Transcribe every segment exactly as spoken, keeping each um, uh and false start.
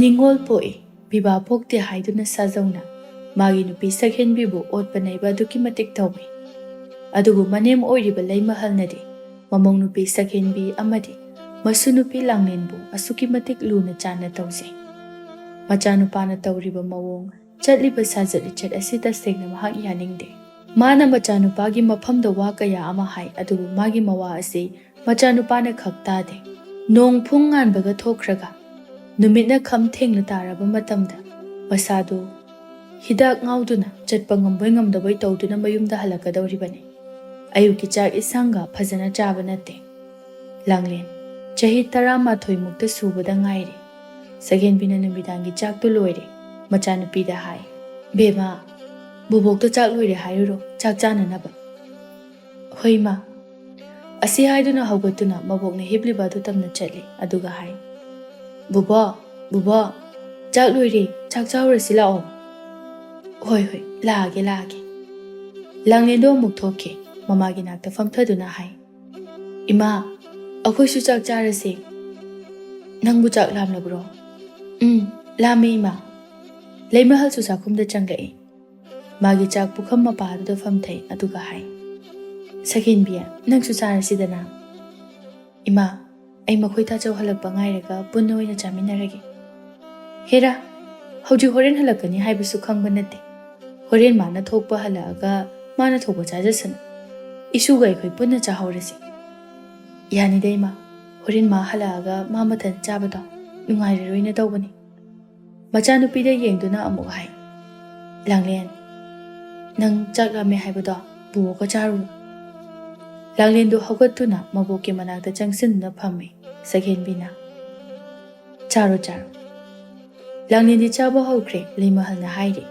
ꯅꯤꯡꯉꯣꯜ ꯄꯣꯛꯏ, ꯄꯤꯕꯥ ꯄꯣꯛꯇꯦ ꯍꯥꯏꯗꯨꯅ ꯁꯥꯖꯧꯅ ꯃꯥꯒꯤ ꯅꯨꯄꯤ ꯁꯛꯍꯦꯟꯕꯤꯕꯨ ꯑꯣꯠꯄ ꯅꯩꯕ ꯑꯗꯨꯛꯀꯤ ꯃꯇꯤꯛ ꯇꯧꯏ꯫ ꯑꯗꯨꯕꯨ ꯃꯅꯦꯝ ꯑꯣꯏꯔꯤꯕ ꯂꯩꯃꯍꯜꯅꯗꯤ ꯃꯃꯧ ꯅꯨꯄꯤ ꯁꯛꯍꯦꯟꯕꯤ ꯑꯃꯗꯤ ꯃꯁꯨ ꯅꯨꯄꯤ ꯂꯥꯡꯂꯦꯟꯕꯨ ꯑꯁꯨꯛꯀꯤ ꯃꯇꯤꯛ ꯂꯨꯅ ꯆꯥꯟꯅ ꯇꯧꯖꯩ꯫ ꯃꯆꯥꯅꯨꯄꯥꯅ ꯇꯧꯔꯤꯕ ꯃꯑꯣꯡ, ꯆꯠꯂꯤꯕ ꯁꯥꯖꯠ ꯂꯤꯆꯠ ꯑꯁꯤ ꯇꯁꯦꯡꯅ ꯃꯍꯥꯛ ꯌꯥꯅꯤꯡꯗꯦ꯫ ꯃꯥꯅ ꯃꯆꯥꯅꯨꯄꯥꯒꯤ ꯃꯐꯝꯗ ꯋꯥ ꯀꯌꯥ ꯑꯃ ꯍꯥꯏ, ꯑꯗꯨꯕꯨ ꯃꯥꯒꯤ ꯃꯋꯥ ꯑꯁꯤ ꯃꯆꯥꯅꯨꯄꯥꯅ ꯈꯛ ꯇꯥꯗꯦ꯫ ꯅꯣꯡ ꯐꯨꯡ ꯉꯥꯟꯕꯒ ꯊꯣꯛꯈ꯭ꯔꯒ ꯅꯨꯃꯤꯠꯅ ꯈꯝ ꯊꯦꯡꯅ ꯇꯥꯔꯕ ꯃꯇꯝꯗ ꯃꯁꯥꯗꯨ ꯍꯤꯗꯥꯛ ꯉꯥꯎꯗꯨꯅ ꯆꯠꯄ ꯉꯝꯕꯣꯏ ꯉꯝꯗꯕꯣꯏ ꯇꯧꯗꯨꯅ ꯃꯌꯨꯝꯗ ꯍꯜꯂꯛꯀꯗꯧꯔꯤꯕꯅꯤ꯫ ꯑꯌꯨꯛꯀꯤ ꯆꯥꯛ ꯏꯁꯥꯡꯒ ꯐꯖꯅ ꯆꯥꯕ ꯅꯠꯇꯦ꯫ ꯂꯥꯡꯂꯦꯟ, ꯆꯍꯤ ꯇꯔꯥꯃꯥꯊꯣꯏ ꯃꯨꯛꯇ ꯁꯨꯕꯗ ꯉꯥꯏꯔꯤ꯫ ꯁꯛꯍꯦꯟꯕꯤꯅ ꯅꯨꯃꯤꯗꯥꯡꯒꯤ ꯆꯥꯛꯇꯨ ꯂꯣꯏꯔꯦ꯫ ꯃꯆꯥꯅꯨꯄꯤꯗ ꯍꯥꯏ, "ꯕꯦꯝꯃ, ꯕꯨꯕꯣꯛꯇ ꯆꯥꯛ ꯂꯣꯏꯔꯦ ꯍꯥꯏꯔꯨꯔꯣ, ꯆꯥꯛ ꯆꯥꯅꯅꯕ꯫" "ꯍꯣꯏ ꯃꯥ꯫" ꯑꯁꯤ ꯍꯥꯏꯗꯨꯅ ꯍꯧꯒꯠꯇꯨꯅ ꯃꯕꯣꯛꯅ ꯍꯤꯞꯂꯤꯕ ꯑꯗꯨ ꯇꯝꯅ ꯆꯠꯂꯤ, ꯑꯗꯨꯒ ꯍꯥꯏ, "ꯕꯨꯕꯣꯛ, ꯕꯨꯕꯣꯛ, ꯆꯥꯛ ꯂꯣꯏꯔꯦ, ꯆꯥꯛ ꯆꯥꯎꯔꯁꯤ ꯂꯥꯛꯑꯣ꯫" "ꯍꯣꯏ, ꯍꯣꯏ, ꯂꯥꯛꯑꯒꯦ, ꯂꯥꯛꯑꯒꯦ꯫" ꯂꯥꯡꯂꯦꯟꯗꯣ ꯑꯃꯨꯛ ꯊꯣꯛꯈꯤ꯫ ꯃꯃꯥꯒꯤ ꯅꯥꯛꯇ ꯐꯝꯊꯗꯨꯅ ꯍꯥꯏ, "ꯏꯃꯥ, ꯑꯩꯈꯣꯏꯁꯨ ꯆꯥꯛ ꯆꯥꯔꯁꯦ꯫ ꯅꯪꯕꯨ ꯆꯥꯛ ꯂꯥꯝꯂꯕ꯭ꯔꯣ?" "ꯎꯝ, ꯂꯥꯝꯃꯦ, ꯏꯃꯥ꯫" ꯂꯩꯃꯍꯜꯁꯨ ꯆꯥꯛꯈꯨꯝꯗ ꯆꯪꯂꯛꯏ꯫ ꯃꯥꯒꯤ ꯆꯥꯛ ꯄꯨꯈꯝ ꯃꯄꯥꯗꯨꯗ ꯐꯝꯊꯩ, ꯑꯗꯨꯒ ꯍꯥꯏ, "ꯁꯛꯍꯦꯟꯕꯤ, ꯅꯪꯁꯨ ꯆꯥꯔꯁꯤꯗꯅ꯫" "ꯏꯃꯥ, ꯑꯩ ꯃꯈꯣꯏ ꯇꯥꯆꯧ ꯍꯜꯂꯛꯄ ꯉꯥꯏꯔꯒ ꯄꯨꯟꯅ ꯑꯣꯏꯅ ꯆꯥꯃꯤꯟꯅꯔꯒꯦ꯫" "ꯍꯦꯔꯥ, ꯍꯧꯖꯤꯛ ꯍꯣꯔꯦꯟ ꯍꯜꯂꯛꯀꯅꯤ ꯍꯥꯏꯕꯁꯨ ꯈꯪꯕ ꯅꯠꯇꯦ꯫ ꯍꯣꯔꯦꯟ ꯃꯥꯅ ꯊꯣꯛꯄ ꯍꯜꯂꯛꯑꯒ ꯃꯥꯅ ꯊꯣꯛꯄ ꯆꯥꯖꯁꯅꯨ꯫ ꯏꯁꯨꯒ ꯑꯩꯈꯣꯏ ꯄꯨꯟꯅ ꯆꯥꯍꯧꯔꯁꯤ꯫" "ꯌꯥꯅꯤꯗ ꯏꯃꯥ, ꯍꯣꯔꯦꯟ ꯃꯥ ꯍꯜꯂꯛꯑꯒ ꯃꯥ ꯃꯊꯟ ꯆꯥꯕꯗꯣ ꯅꯨꯡꯉꯥꯏꯔꯔꯣꯏꯅ ꯇꯧꯕꯅꯤ꯫" ꯃꯆꯥꯅꯨꯄꯤꯗ ꯌꯦꯡꯗꯨꯅ ꯑꯃꯨꯛ ꯍꯥꯏ, "ꯂꯥꯡꯂꯦꯟ, ꯅꯪ ꯆꯥꯛ ꯂꯥꯝꯃꯦ ꯍꯥꯏꯕꯗꯣ ꯄꯨꯔꯒ ꯆꯥꯔꯨꯔꯣ꯫" ꯂꯥꯡꯂꯦꯟꯗꯨ ꯍꯧꯒꯠꯇꯨꯅ ꯃꯕꯣꯛꯀꯤ ꯃꯅꯥꯛꯇ ꯆꯪꯁꯤꯟꯗꯨꯅ ꯐꯝꯃꯤ꯫ ꯁꯛꯍꯦꯟꯕꯤꯅ, "ꯆꯥꯔꯣ, ꯆꯥꯔꯣ꯫" ꯂꯥꯡꯂꯦꯟꯗꯤ ꯆꯥꯕ ꯍꯧꯈ꯭ꯔꯦ꯫ ꯂꯩꯃꯍꯜꯅ ꯍꯥꯏꯔꯤ,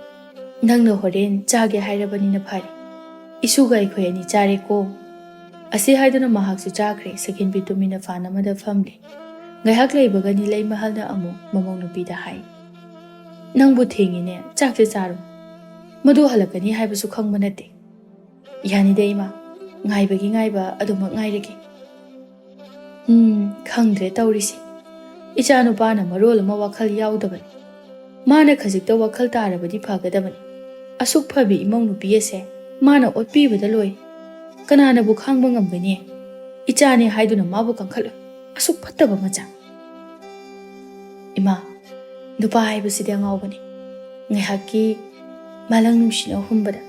"ꯅꯪꯅ ꯍꯣꯔꯦꯟ ꯆꯥꯒꯦ ꯍꯥꯏꯔꯕꯅꯤꯅ ꯐꯔꯦ꯫ ꯏꯁꯨꯒ ꯑꯩꯈꯣꯏ ꯑꯅꯤ ꯆꯥꯔꯦꯀꯣ꯫" ꯑꯁꯤ ꯍꯥꯏꯗꯨꯅ ꯃꯍꯥꯛꯁꯨ ꯆꯥꯈ꯭ꯔꯦ꯫ ꯁꯛꯍꯦꯟꯕꯤ ꯇꯨꯃꯤꯟꯅ ꯐꯥꯟ ꯑꯃꯗ ꯐꯝꯂꯦ꯫ ꯉꯥꯏꯍꯥꯛ ꯂꯩꯕꯒ ꯅꯤꯂꯩ ꯃꯍꯜꯅ ꯑꯃꯨꯛ ꯃꯃꯧ ꯅꯨꯄꯤꯗ ꯍꯥꯏ, "ꯅꯪꯕꯨ ꯊꯦꯡꯉꯤꯅꯦ, ꯆꯥꯛꯁꯦ ꯆꯥꯔꯣ꯫ ꯃꯗꯨ ꯍꯜꯂꯛꯀꯅꯤ ꯍꯥꯏꯕꯁꯨ ꯈꯪꯕ ꯅꯠꯇꯦ꯫" "ꯌꯥꯅꯤꯗ ꯏꯃꯥ, ꯉꯥꯏꯕꯒꯤ ꯉꯥꯏꯕ ꯑꯗꯨꯃꯛ ꯉꯥꯏꯔꯒꯦ꯫" ꯎꯝ, ꯈꯪꯗ꯭ꯔꯦ ꯇꯧꯔꯤꯁꯦ꯫ ꯏꯆꯥꯅꯨꯄꯥꯅ ꯃꯔꯣꯜ ꯑꯃ ꯋꯥꯈꯜ ꯌꯥꯎꯗꯕꯅꯤ꯫ ꯃꯥꯅ ꯈꯖꯤꯛꯇ ꯋꯥꯈꯜ ꯇꯥꯔꯕꯗꯤ ꯐꯒꯗꯕꯅꯤ꯫ ꯑꯁꯨꯛ ꯐꯕꯤ ꯏꯃꯧ ꯅꯨꯄꯤ ꯑꯁꯦ ꯃꯥꯅ ꯑꯣꯠꯄꯤꯕꯗ ꯂꯣꯏꯔꯦ꯫ ꯀꯅꯥꯅꯕꯨ ꯈꯥꯡꯕ ꯉꯝꯒꯅꯤ? ꯏꯆꯥꯅꯦ ꯍꯥꯏꯗꯨꯅ ꯃꯥꯕꯨ ꯀꯟꯈꯠꯂꯣꯏ꯫ ꯑꯁꯨꯛ ꯐꯠꯇꯕ ꯃꯆꯥ꯫ ꯏꯃꯥ, ꯅꯨꯄꯥ ꯍꯥꯏꯕꯁꯤꯗꯤ ꯑꯉꯥꯎꯕꯅꯤ꯫ ꯉꯥꯏꯍꯥꯛꯀꯤ ꯃꯥꯂꯪ ꯅꯨꯡꯁꯤꯅ ꯍꯨꯝꯕꯗ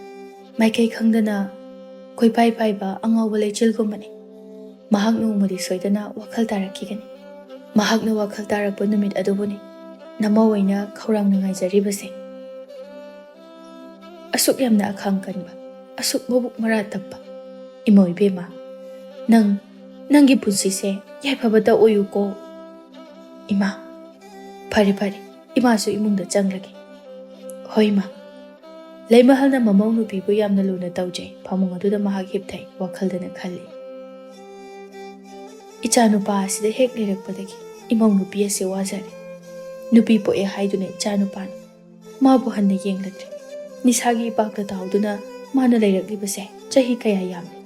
ꯃꯥꯏꯀꯩ ꯈꯪꯗꯅ ꯀꯣꯏꯄꯥꯏ ꯄꯥꯏꯕ ꯑꯉꯥꯎꯕ ꯂꯩꯆꯤꯜꯒꯨꯝꯕꯅꯤ꯫ ꯃꯍꯥꯛ ꯅꯣꯡꯃꯗꯤ ꯁꯣꯏꯗꯅ ꯋꯥꯈꯜ ꯇꯥꯔꯛꯈꯤꯒꯅꯤ꯫ ꯃꯍꯥꯛꯅ ꯋꯥꯈꯜ ꯇꯥꯔꯛꯄ ꯅꯨꯃꯤꯠ ꯑꯗꯨꯕꯨꯅꯤ ꯅꯃꯧ ꯑꯣꯏꯅ ꯈꯧꯔꯥꯡꯅ ꯉꯥꯏꯖꯔꯤꯕꯁꯦ꯫ ꯑꯁꯨꯛ ꯌꯥꯝꯅ ꯑꯈꯥꯡ ꯀꯟꯕ, ꯑꯁꯨꯛ ꯃꯕꯨꯛ ꯃꯔꯥ ꯇꯞꯄ ꯏꯃꯧ ꯏꯕꯦꯝꯃ, ꯅꯪ, ꯅꯪꯒꯤ ꯄꯨꯟꯁꯤꯁꯦ ꯌꯥꯏꯐꯕꯇ ꯑꯣꯏꯌꯨꯀꯣ꯫ ꯏꯃꯥ, ꯐꯔꯦ ꯐꯔꯦ, ꯏꯃꯥꯁꯨ ꯏꯃꯨꯡꯗ ꯆꯪꯂꯒꯦ꯫ ꯍꯣꯏ ꯏꯃꯥ꯫ ꯂꯩꯃꯍꯜꯅ ꯃꯃꯧ ꯅꯨꯄꯤꯕꯨ ꯌꯥꯝꯅ ꯂꯨꯅ ꯇꯧꯖꯩ꯫ ꯐꯃꯨꯡ ꯑꯗꯨꯗ ꯃꯍꯥꯛ ꯍꯤꯞꯊꯩ, ꯋꯥꯈꯜꯗꯅ ꯈꯜꯂꯤ꯫ ꯏꯆꯥꯅꯨꯄꯥ ꯑꯁꯤꯗ ꯍꯦꯛ ꯂꯩꯔꯛꯄꯗꯒꯤ ꯏꯃꯧ ꯅꯨꯄꯤ ꯑꯁꯤ ꯋꯥꯖꯔꯦ꯫ ꯅꯨꯄꯤ ꯄꯣꯛꯑꯦ ꯍꯥꯏꯗꯨꯅ ꯏꯆꯥꯅꯨꯄꯥꯅ ꯃꯥꯕꯨ ꯍꯟꯅ ꯌꯦꯡꯂꯛꯇ꯭ꯔꯦ꯫ ꯅꯤꯁꯥꯒꯤ ꯏꯄꯥꯛꯇ ꯇꯥꯎꯗꯨꯅ ꯃꯥꯅ ꯂꯩꯔꯛꯂꯤꯕꯁꯦ ꯆꯍꯤ ꯀꯌꯥ ꯌꯥꯝꯂꯦ꯫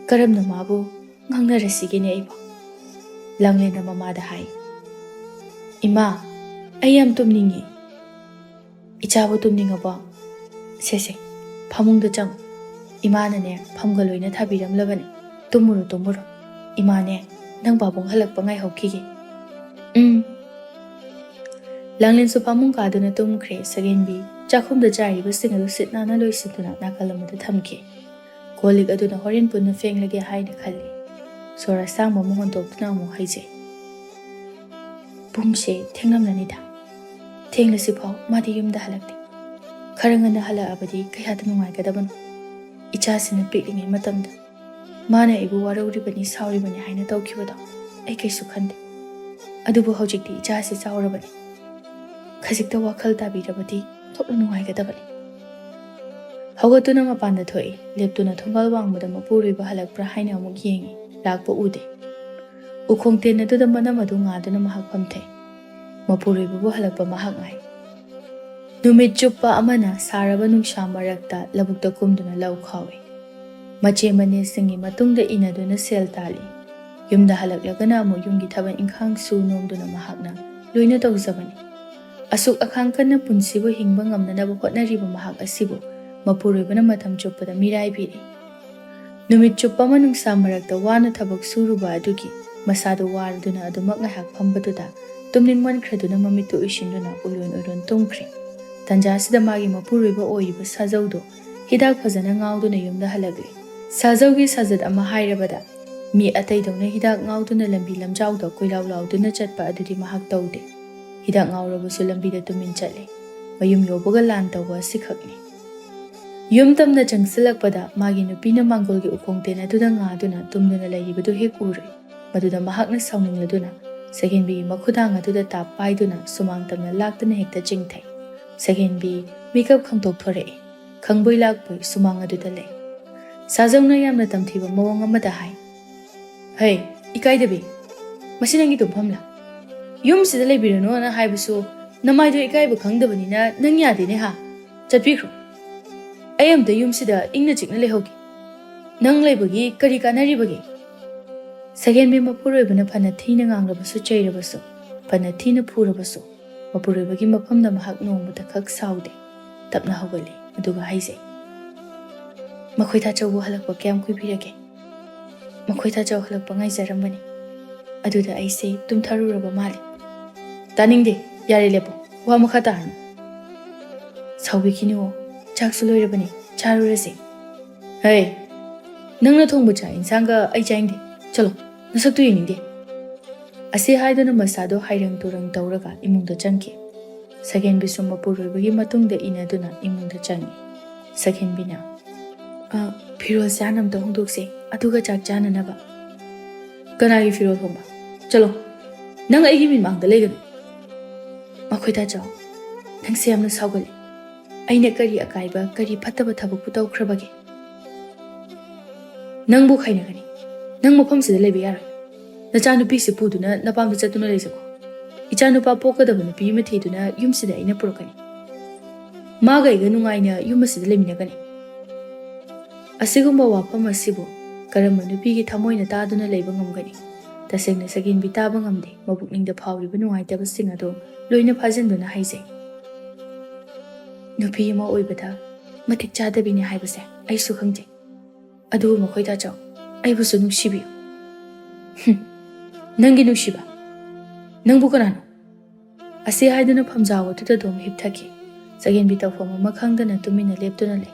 ꯀꯔꯝꯅ ꯃꯥꯕꯨ ꯉꯥꯡꯅꯔꯁꯤꯒꯦꯅꯦ ꯑꯩꯕꯣ? ꯂꯥꯡꯂꯦꯟꯅ ꯃꯃꯥꯗ ꯍꯥꯏ, "ꯏꯃꯥ, ꯑꯩ ꯌꯥꯝ ꯇꯨꯝꯅꯤꯡꯉꯤ꯫" "ꯏꯆꯥꯕꯨ ꯇꯨꯝꯅꯤꯡꯉꯕꯣ? ꯁꯦ ꯁꯦ, ꯐꯃꯨꯡꯗ ꯆꯪꯉꯨ꯫ ꯏꯃꯥꯅꯅꯦ ꯐꯝꯒ ꯂꯣꯏꯅ ꯊꯥꯕꯤꯔꯝꯂꯕꯅꯤ꯫ ꯇꯨꯝꯃꯨꯔꯣ, ꯇꯨꯝꯃꯨꯔꯣ꯫ ꯏꯃꯥꯅꯦ ꯅꯪ ꯄꯥꯕꯨꯡ ꯍꯜꯂꯛꯄ ꯉꯥꯏꯍꯧꯈꯤꯒꯦ꯫" "ꯎꯝ꯫" ꯂꯥꯡꯂꯦꯟꯁꯨ ꯐꯃꯨꯡ ꯀꯥꯗꯨꯅ ꯇꯨꯝꯈ꯭ꯔꯦ꯫ ꯁꯒꯦꯟꯕꯤ ꯆꯥꯛꯈꯨꯝꯗ ꯆꯥꯏꯔꯤꯕꯁꯤꯡ ꯑꯗꯨ ꯁꯤꯠ ꯅꯥꯟꯅ ꯂꯣꯏꯁꯤꯟꯗꯨꯅ ꯅꯥꯀꯜ ꯑꯃꯗ ꯊꯝꯈꯤ꯫ ꯀꯣꯜ ꯂꯤꯛ ꯑꯗꯨꯅ ꯍꯣꯔꯦꯟ ꯄꯨꯟꯅ ꯐꯦꯡꯂꯒꯦ ꯍꯥꯏꯅ ꯈꯜꯂꯤ꯫ ꯁꯣꯔ ꯑꯁꯥꯡꯕ ꯑꯃ ꯍꯣꯟꯗꯣꯛꯇꯨꯅ ꯑꯃꯨꯛ ꯍꯥꯏꯖꯩ, "ꯄꯨꯡꯁꯦ ꯊꯦꯡꯂꯝꯂꯅꯤꯗ꯫ ꯊꯦꯡꯂꯁꯤꯐꯥꯎ ꯃꯥꯗꯤ ꯌꯨꯝꯗ ꯍꯜꯂꯛꯇꯦ꯫ ꯈꯔ ꯉꯟꯅ ꯍꯜꯂꯛꯑꯕꯗꯤ ꯀꯌꯥꯗ ꯅꯨꯡꯉꯥꯏꯒꯗꯕꯅꯣ꯫ ꯏꯆꯥꯁꯤꯅ ꯄꯤꯛꯂꯤꯉꯩ ꯃꯇꯝꯗ ꯃꯥꯅ ꯑꯩꯕꯨ ꯋꯥꯔꯧꯔꯤꯕꯅꯤ, ꯁꯥꯎꯔꯤꯕꯅꯤ ꯍꯥꯏꯅ ꯇꯧꯈꯤꯕꯗꯣ ꯑꯩ ꯀꯩꯁꯨ ꯈꯟꯗꯦ꯫ ꯑꯗꯨꯕꯨ ꯍꯧꯖꯤꯛꯇꯤ ꯏꯆꯥꯁꯤ ꯆꯥꯎꯔꯕꯅꯤ꯫ ꯈꯖꯤꯛꯇ ꯋꯥꯈꯜ ꯇꯥꯕꯤꯔꯕꯗꯤ ꯊꯣꯛꯅ ꯅꯨꯡꯉꯥꯏꯒꯗꯕꯅꯤ꯫" ꯍꯧꯒꯠꯇꯨꯅ ꯃꯄꯥꯟꯗ ꯊꯣꯛꯏ꯫ ꯂꯦꯞꯇꯨꯅ ꯊꯣꯡꯒꯥꯜ ꯋꯥꯡꯃꯗ ꯃꯄꯨꯔꯣꯏꯕ ꯍꯜꯂꯛꯄ꯭ꯔꯥ ꯍꯥꯏꯅ ꯑꯃꯨꯛ ꯌꯦꯡꯏ꯫ ꯂꯥꯛꯄ ꯎꯗꯦ꯫ ꯎꯈꯣꯡ ꯇꯦꯟ ꯑꯗꯨꯗ ꯃꯅꯝ ꯑꯗꯨ ꯉꯥꯗꯨꯅ ꯃꯍꯥꯛ ꯐꯝꯊꯩ꯫ ꯃꯄꯨꯔꯣꯏꯕꯕꯨ ꯍꯜꯂꯛꯄ ꯃꯍꯥꯛ ꯉꯥꯏ꯫ ꯅꯨꯃꯤꯠ ꯆꯨꯞꯄ ꯑꯃꯅ ꯁꯥꯔꯕ ꯅꯨꯡꯁꯥ ꯃꯔꯛꯇ ꯂꯧꯕꯨꯛꯇ ꯀꯨꯝꯗꯨꯅ ꯂꯧ ꯈꯥꯎꯏ꯫ ꯃꯆꯦ ꯃꯅꯦꯁꯤꯡꯒꯤ ꯃꯇꯨꯡꯗ ꯏꯟꯅꯗꯨꯅ ꯁꯦꯜ ꯇꯥꯜꯂꯤ꯫ ꯌꯨꯝꯗ ꯍꯜꯂꯛꯂꯒꯅ ꯑꯃꯨꯛ ꯌꯨꯝꯒꯤ ꯊꯕꯛ ꯏꯪꯈꯥꯡ ꯁꯨ ꯅꯣꯝꯗꯨꯅ ꯃꯍꯥꯛꯅ ꯂꯣꯏꯅ ꯇꯧꯖꯕꯅꯤ꯫ ꯑꯁꯨꯛ ꯑꯈꯥꯡ ꯀꯟꯅ ꯄꯨꯟꯁꯤꯕꯨ ꯍꯤꯡꯕ ꯉꯝꯅꯅꯕ ꯍꯣꯠꯅꯔꯤꯕ ꯃꯍꯥꯛ ꯑꯁꯤꯕꯨ ꯃꯄꯨꯔꯣꯏꯕꯅ ꯃꯇꯝ ꯆꯨꯞꯄꯗ ꯃꯤꯔꯥꯏꯕꯤꯔꯤ꯫ ꯅꯨꯃꯤꯠ ꯆꯨꯞꯄ ꯑꯃ ꯅꯨꯡꯁꯥ ꯃꯔꯛꯇ ꯋꯥꯅ ꯊꯕꯛ ꯁꯨꯔꯨꯕ ꯑꯗꯨꯒꯤ ꯃꯁꯥꯗꯨ ꯋꯥꯔꯗꯨꯅ ꯑꯗꯨꯃꯛ ꯉꯥꯏꯍꯥꯛ ꯐꯝꯕꯗꯨꯗ ꯇꯨꯝꯅꯤꯡꯃꯟꯈ꯭ꯔꯗꯨꯅ ꯃꯃꯤꯠꯇꯨ ꯎꯏꯁꯤꯟꯗꯨꯅ ꯎꯏꯔꯣꯟ ꯎꯏꯔꯣꯟ ꯇꯨꯝꯈ꯭ꯔꯦ꯫ ꯇꯟꯖꯥꯁꯤꯗ ꯃꯥꯒꯤ ꯃꯄꯨꯔꯣꯏꯕ ꯑꯣꯏꯔꯤꯕ ꯁꯥꯖꯧꯗꯣ ꯍꯤꯗꯥꯛ ꯐꯖꯅ ꯉꯥꯎꯗꯨꯅ ꯌꯨꯝꯗ ꯍꯜꯂꯛꯂꯦ꯫ ꯁꯥꯖꯧꯒꯤ ꯁꯥꯖꯠ ꯑꯃ ꯍꯥꯏꯔꯕꯗ ꯃꯤ ꯑꯇꯩꯗꯧꯅ ꯍꯤꯗꯥꯛ ꯉꯥꯎꯗꯨꯅ ꯂꯝꯕꯤ ꯂꯝꯖꯥꯎꯗ ꯀꯣꯏꯂꯥꯎ ꯂꯥꯎꯗꯨꯅ ꯆꯠꯄ ꯑꯗꯨꯗꯤ ꯃꯍꯥꯛ ꯇꯧꯗꯦ꯫ ꯍꯤꯗꯥꯛ ꯉꯥꯎꯔꯕꯁꯨ ꯂꯝꯕꯤꯗ ꯇꯨꯃꯤꯟ ꯆꯠꯂꯦ꯫ ꯃꯌꯨꯝ ꯌꯧꯕꯒ ꯂꯥꯟ ꯇꯧꯕ ꯑꯁꯤꯈꯛꯅꯤ꯫ ꯌꯨꯝ ꯇꯝꯅ ꯆꯪꯁꯤꯜꯂꯛꯄꯗ ꯃꯥꯒꯤ ꯅꯨꯄꯤꯅ ꯃꯥꯡꯒꯣꯜꯒꯤ ꯎꯈꯣꯡ ꯇꯦꯟ ꯑꯗꯨꯗ ꯉꯥꯗꯨꯅ ꯇꯨꯝꯗꯨꯅ ꯂꯩꯔꯤꯕꯗꯨ ꯍꯦꯛ ꯎꯔꯦ꯫ ꯃꯗꯨꯗ ꯃꯍꯥꯛꯅ ꯁꯥꯎꯅꯤꯡꯂꯗꯨꯅ ꯁꯒꯦꯟꯕꯤꯒꯤ ꯃꯈꯨꯗꯥꯡ ꯑꯗꯨꯗ ꯇꯥꯞ ꯄꯥꯏꯗꯨꯅ ꯁꯨꯃꯥꯡ ꯇꯝꯅ ꯂꯥꯛꯇꯨꯅ ꯍꯦꯛꯇ ꯆꯤꯡꯊꯩ꯫ ꯁꯒꯦꯟꯕꯤ ꯃꯤꯀꯞ ꯈꯪꯇꯣꯛꯊꯣꯔꯛꯏ꯫ ꯈꯪꯕꯣꯏ ꯂꯥꯛꯄꯣꯏ ꯁꯨꯃꯥꯡ ꯑꯗꯨꯗ ꯂꯩ꯫ ꯁꯥꯖꯧꯅ ꯌꯥꯝꯅ ꯇꯝꯊꯤꯕ ꯃꯑꯣꯡ ꯑꯃꯗ ꯍꯥꯏ, "ꯍꯩ, ꯏꯀꯥꯏꯗꯕꯤ, ꯃꯁꯤ ꯅꯪꯒꯤ ꯇꯨꯝꯐꯝꯂꯥ? ꯌꯨꯝꯁꯤꯗ ꯂꯩꯕꯤꯔꯅꯣꯅ ꯍꯥꯏꯕꯁꯨ ꯅꯃꯥꯏꯗꯣ ꯏꯀꯥꯏꯕ ꯈꯪꯗꯕꯅꯤꯅ ꯅꯪ ꯌꯥꯗꯦꯅꯦ ꯍꯥ? ꯆꯠꯄꯤꯈ꯭ꯔꯣ꯫ ꯑꯩ ꯑꯝꯇ ꯌꯨꯝꯁꯤꯗ ꯏꯪꯅ ꯆꯤꯛꯅ ꯂꯩꯍꯧꯒꯦ꯫ ꯅꯪ ꯂꯩꯕꯒꯤ ꯀꯔꯤ ꯀꯥꯟꯅꯔꯤꯕꯒꯦ?" ꯁꯒꯦꯟꯕꯤ ꯃꯄꯨꯔꯣꯏꯕꯅ ꯐꯅ ꯊꯤꯅ ꯉꯥꯡꯂꯕꯁꯨ ꯆꯩꯔꯕꯁꯨ, ꯐꯅ ꯊꯤꯅ ꯐꯨꯔꯕꯁꯨ, ꯃꯄꯨꯔꯣꯏꯕꯒꯤ ꯃꯐꯝꯗ ꯃꯍꯥꯛ ꯅꯣꯡꯃꯇ ꯈꯛ ꯁꯥꯎꯗꯦ꯫ ꯇꯞꯅ ꯍꯧꯒꯠꯂꯤ, ꯑꯗꯨꯒ ꯍꯥꯏꯖꯩ, "ꯃꯈꯣꯏ ꯇꯥꯆꯧꯕꯨ ꯍꯜꯂꯛꯄ ꯀꯌꯥꯝ ꯀꯨꯏꯕꯤꯔꯒꯦ? ꯃꯈꯣꯏ ꯇꯥꯆꯧ ꯍꯜꯂꯛꯄ ꯉꯥꯏꯖꯔꯝꯕꯅꯤ꯫ ꯑꯗꯨꯗ ꯑꯩꯁꯦ ꯇꯨꯝꯊꯔꯨꯔꯕ ꯃꯥꯜꯂꯦ꯫" "ꯇꯥꯅꯤꯡꯗꯦ, ꯌꯥꯔꯦ ꯂꯦꯞꯄꯣ, ꯋꯥ ꯃꯈꯥ ꯇꯥꯔꯅꯨ꯫" "ꯁꯥꯎꯕꯤꯈꯤꯅꯨ, ꯆꯥꯛꯁꯨ ꯂꯣꯏꯔꯕꯅꯤ, ꯆꯥꯔꯨꯔꯁꯦ꯫" "ꯍꯩ, ꯅꯪꯅ ꯊꯣꯡꯕ ꯆꯥꯛ ꯏꯟꯁꯥꯡꯒ ꯑꯩ ꯆꯥꯅꯤꯡꯗꯦ, ꯆꯠꯂꯣ, ꯅꯁꯛꯇꯨ ꯌꯦꯡꯅꯤꯡꯗꯦ꯫" ꯑꯁꯤ ꯍꯥꯏꯗꯨꯅ ꯃꯁꯥꯗꯣ ꯍꯥꯏꯔꯪ ꯇꯨꯔꯪ ꯇꯧꯔꯒ ꯏꯃꯨꯡꯗ ꯆꯪꯈꯤ꯫ ꯁꯒꯦꯟꯕꯤꯁꯨ ꯃꯄꯨꯔꯣꯏꯕꯒꯤ ꯃꯇꯨꯡꯗ ꯏꯟꯅꯗꯨꯅ ꯏꯃꯨꯡꯗ ꯆꯪꯉꯤ꯫ ꯁꯒꯦꯟꯕꯤꯅ, "ꯑ, ꯐꯤꯔꯣꯜꯁꯦ ꯍꯥꯟꯅ ꯑꯝꯇ ꯍꯣꯡꯗꯣꯛꯁꯦ, ꯑꯗꯨꯒ ꯆꯥꯛ ꯆꯥꯅꯅꯕ꯫" "ꯀꯅꯥꯒꯤ ꯐꯤꯔꯣꯜ ꯍꯣꯡꯕ? ꯆꯠꯂꯣ, ꯅꯪ ꯑꯩꯒꯤ ꯃꯤꯠꯃꯥꯡꯗ ꯂꯩꯒꯅꯨ꯫" "ꯃꯈꯣꯏ ꯇꯥꯆꯧ, ꯅꯪꯁꯦ ꯌꯥꯝꯅ ꯁꯥꯎꯒꯜꯂꯤ꯫ ꯑꯩꯅ ꯀꯔꯤ ꯑꯀꯥꯏꯕ, ꯀꯔꯤ ꯐꯠꯇꯕ ꯊꯕꯛꯄꯨ ꯇꯧꯈ꯭ꯔꯕꯒꯦ?" "ꯅꯪꯕꯨ ꯈꯥꯏꯅꯒꯅꯤ꯫ ꯅꯪ ꯃꯐꯝꯁꯤꯗ ꯂꯩꯕ ꯌꯥꯔꯣꯏ꯫ ꯅꯆꯥꯅꯨꯄꯤꯁꯤ ꯄꯨꯗꯨꯅ ꯅꯄꯥꯝꯗ ꯆꯠꯇꯨꯅ ꯂꯩꯖꯈꯣ꯫ ꯏꯆꯥꯅꯨꯄꯥ ꯄꯣꯛꯀꯗꯕ ꯅꯨꯄꯤ ꯑꯃ ꯊꯤꯗꯨꯅ ꯌꯨꯝꯁꯤꯗ ꯑꯩꯅ ꯄꯨꯔꯛꯀꯅꯤ꯫ ꯃꯥꯒ ꯑꯩꯒ ꯅꯨꯡꯉꯥꯏꯅ ꯌꯨꯝ ꯑꯁꯤꯗ ꯂꯩꯃꯤꯟꯅꯒꯅꯤ꯫" ꯑꯁꯤꯒꯨꯝꯕ ꯋꯥꯐꯝ ꯑꯁꯤꯕꯨ ꯀꯔꯝꯕ ꯅꯨꯄꯤꯒꯤ ꯊꯃꯣꯏꯅ ꯇꯥꯗꯨꯅ ꯂꯩꯕ ꯉꯝꯒꯅꯤ? ꯇꯁꯦꯡꯅ ꯁꯒꯦꯟꯕꯤ ꯇꯥꯕ ꯉꯝꯗꯦ, ꯃꯕꯨꯛꯅꯤꯡꯗ ꯐꯥꯎꯔꯤꯕ ꯅꯨꯡꯉꯥꯏꯇꯕꯁꯤꯡ ꯑꯗꯨ ꯂꯣꯏꯅ ꯐꯥꯖꯤꯟꯗꯨꯅ ꯍꯥꯏꯖꯩ꯫ ꯅꯨꯄꯤ ꯑꯃ ꯑꯣꯏꯕꯗ ꯃꯇꯤꯛ ꯆꯥꯗꯕꯤꯅꯤ ꯍꯥꯏꯕꯁꯦ ꯑꯩꯁꯨ ꯈꯪꯖꯩ꯫ ꯑꯗꯨꯕꯨ ꯃꯈꯣꯏ ꯇꯥꯆꯧ, ꯑꯩꯕꯨꯁꯨ ꯅꯨꯡꯁꯤꯕꯤꯌꯨ꯫ ꯍꯨꯝ, ꯅꯪꯒꯤ ꯅꯨꯡꯁꯤꯕ? ꯅꯪꯕꯨ ꯀꯅꯥꯅꯣ? ꯑꯁꯤ ꯍꯥꯏꯗꯨꯅ ꯐꯝꯖꯥꯎ ꯑꯗꯨꯗ ꯑꯗꯨꯝ ꯍꯤꯞꯊꯈꯤ꯫ ꯆꯒꯦꯟꯕꯤ ꯇꯧꯐꯝ ꯑꯃ ꯈꯪꯗꯅ ꯇꯨꯃꯤꯟꯅ ꯂꯦꯞꯇꯨꯅ ꯂꯩ꯫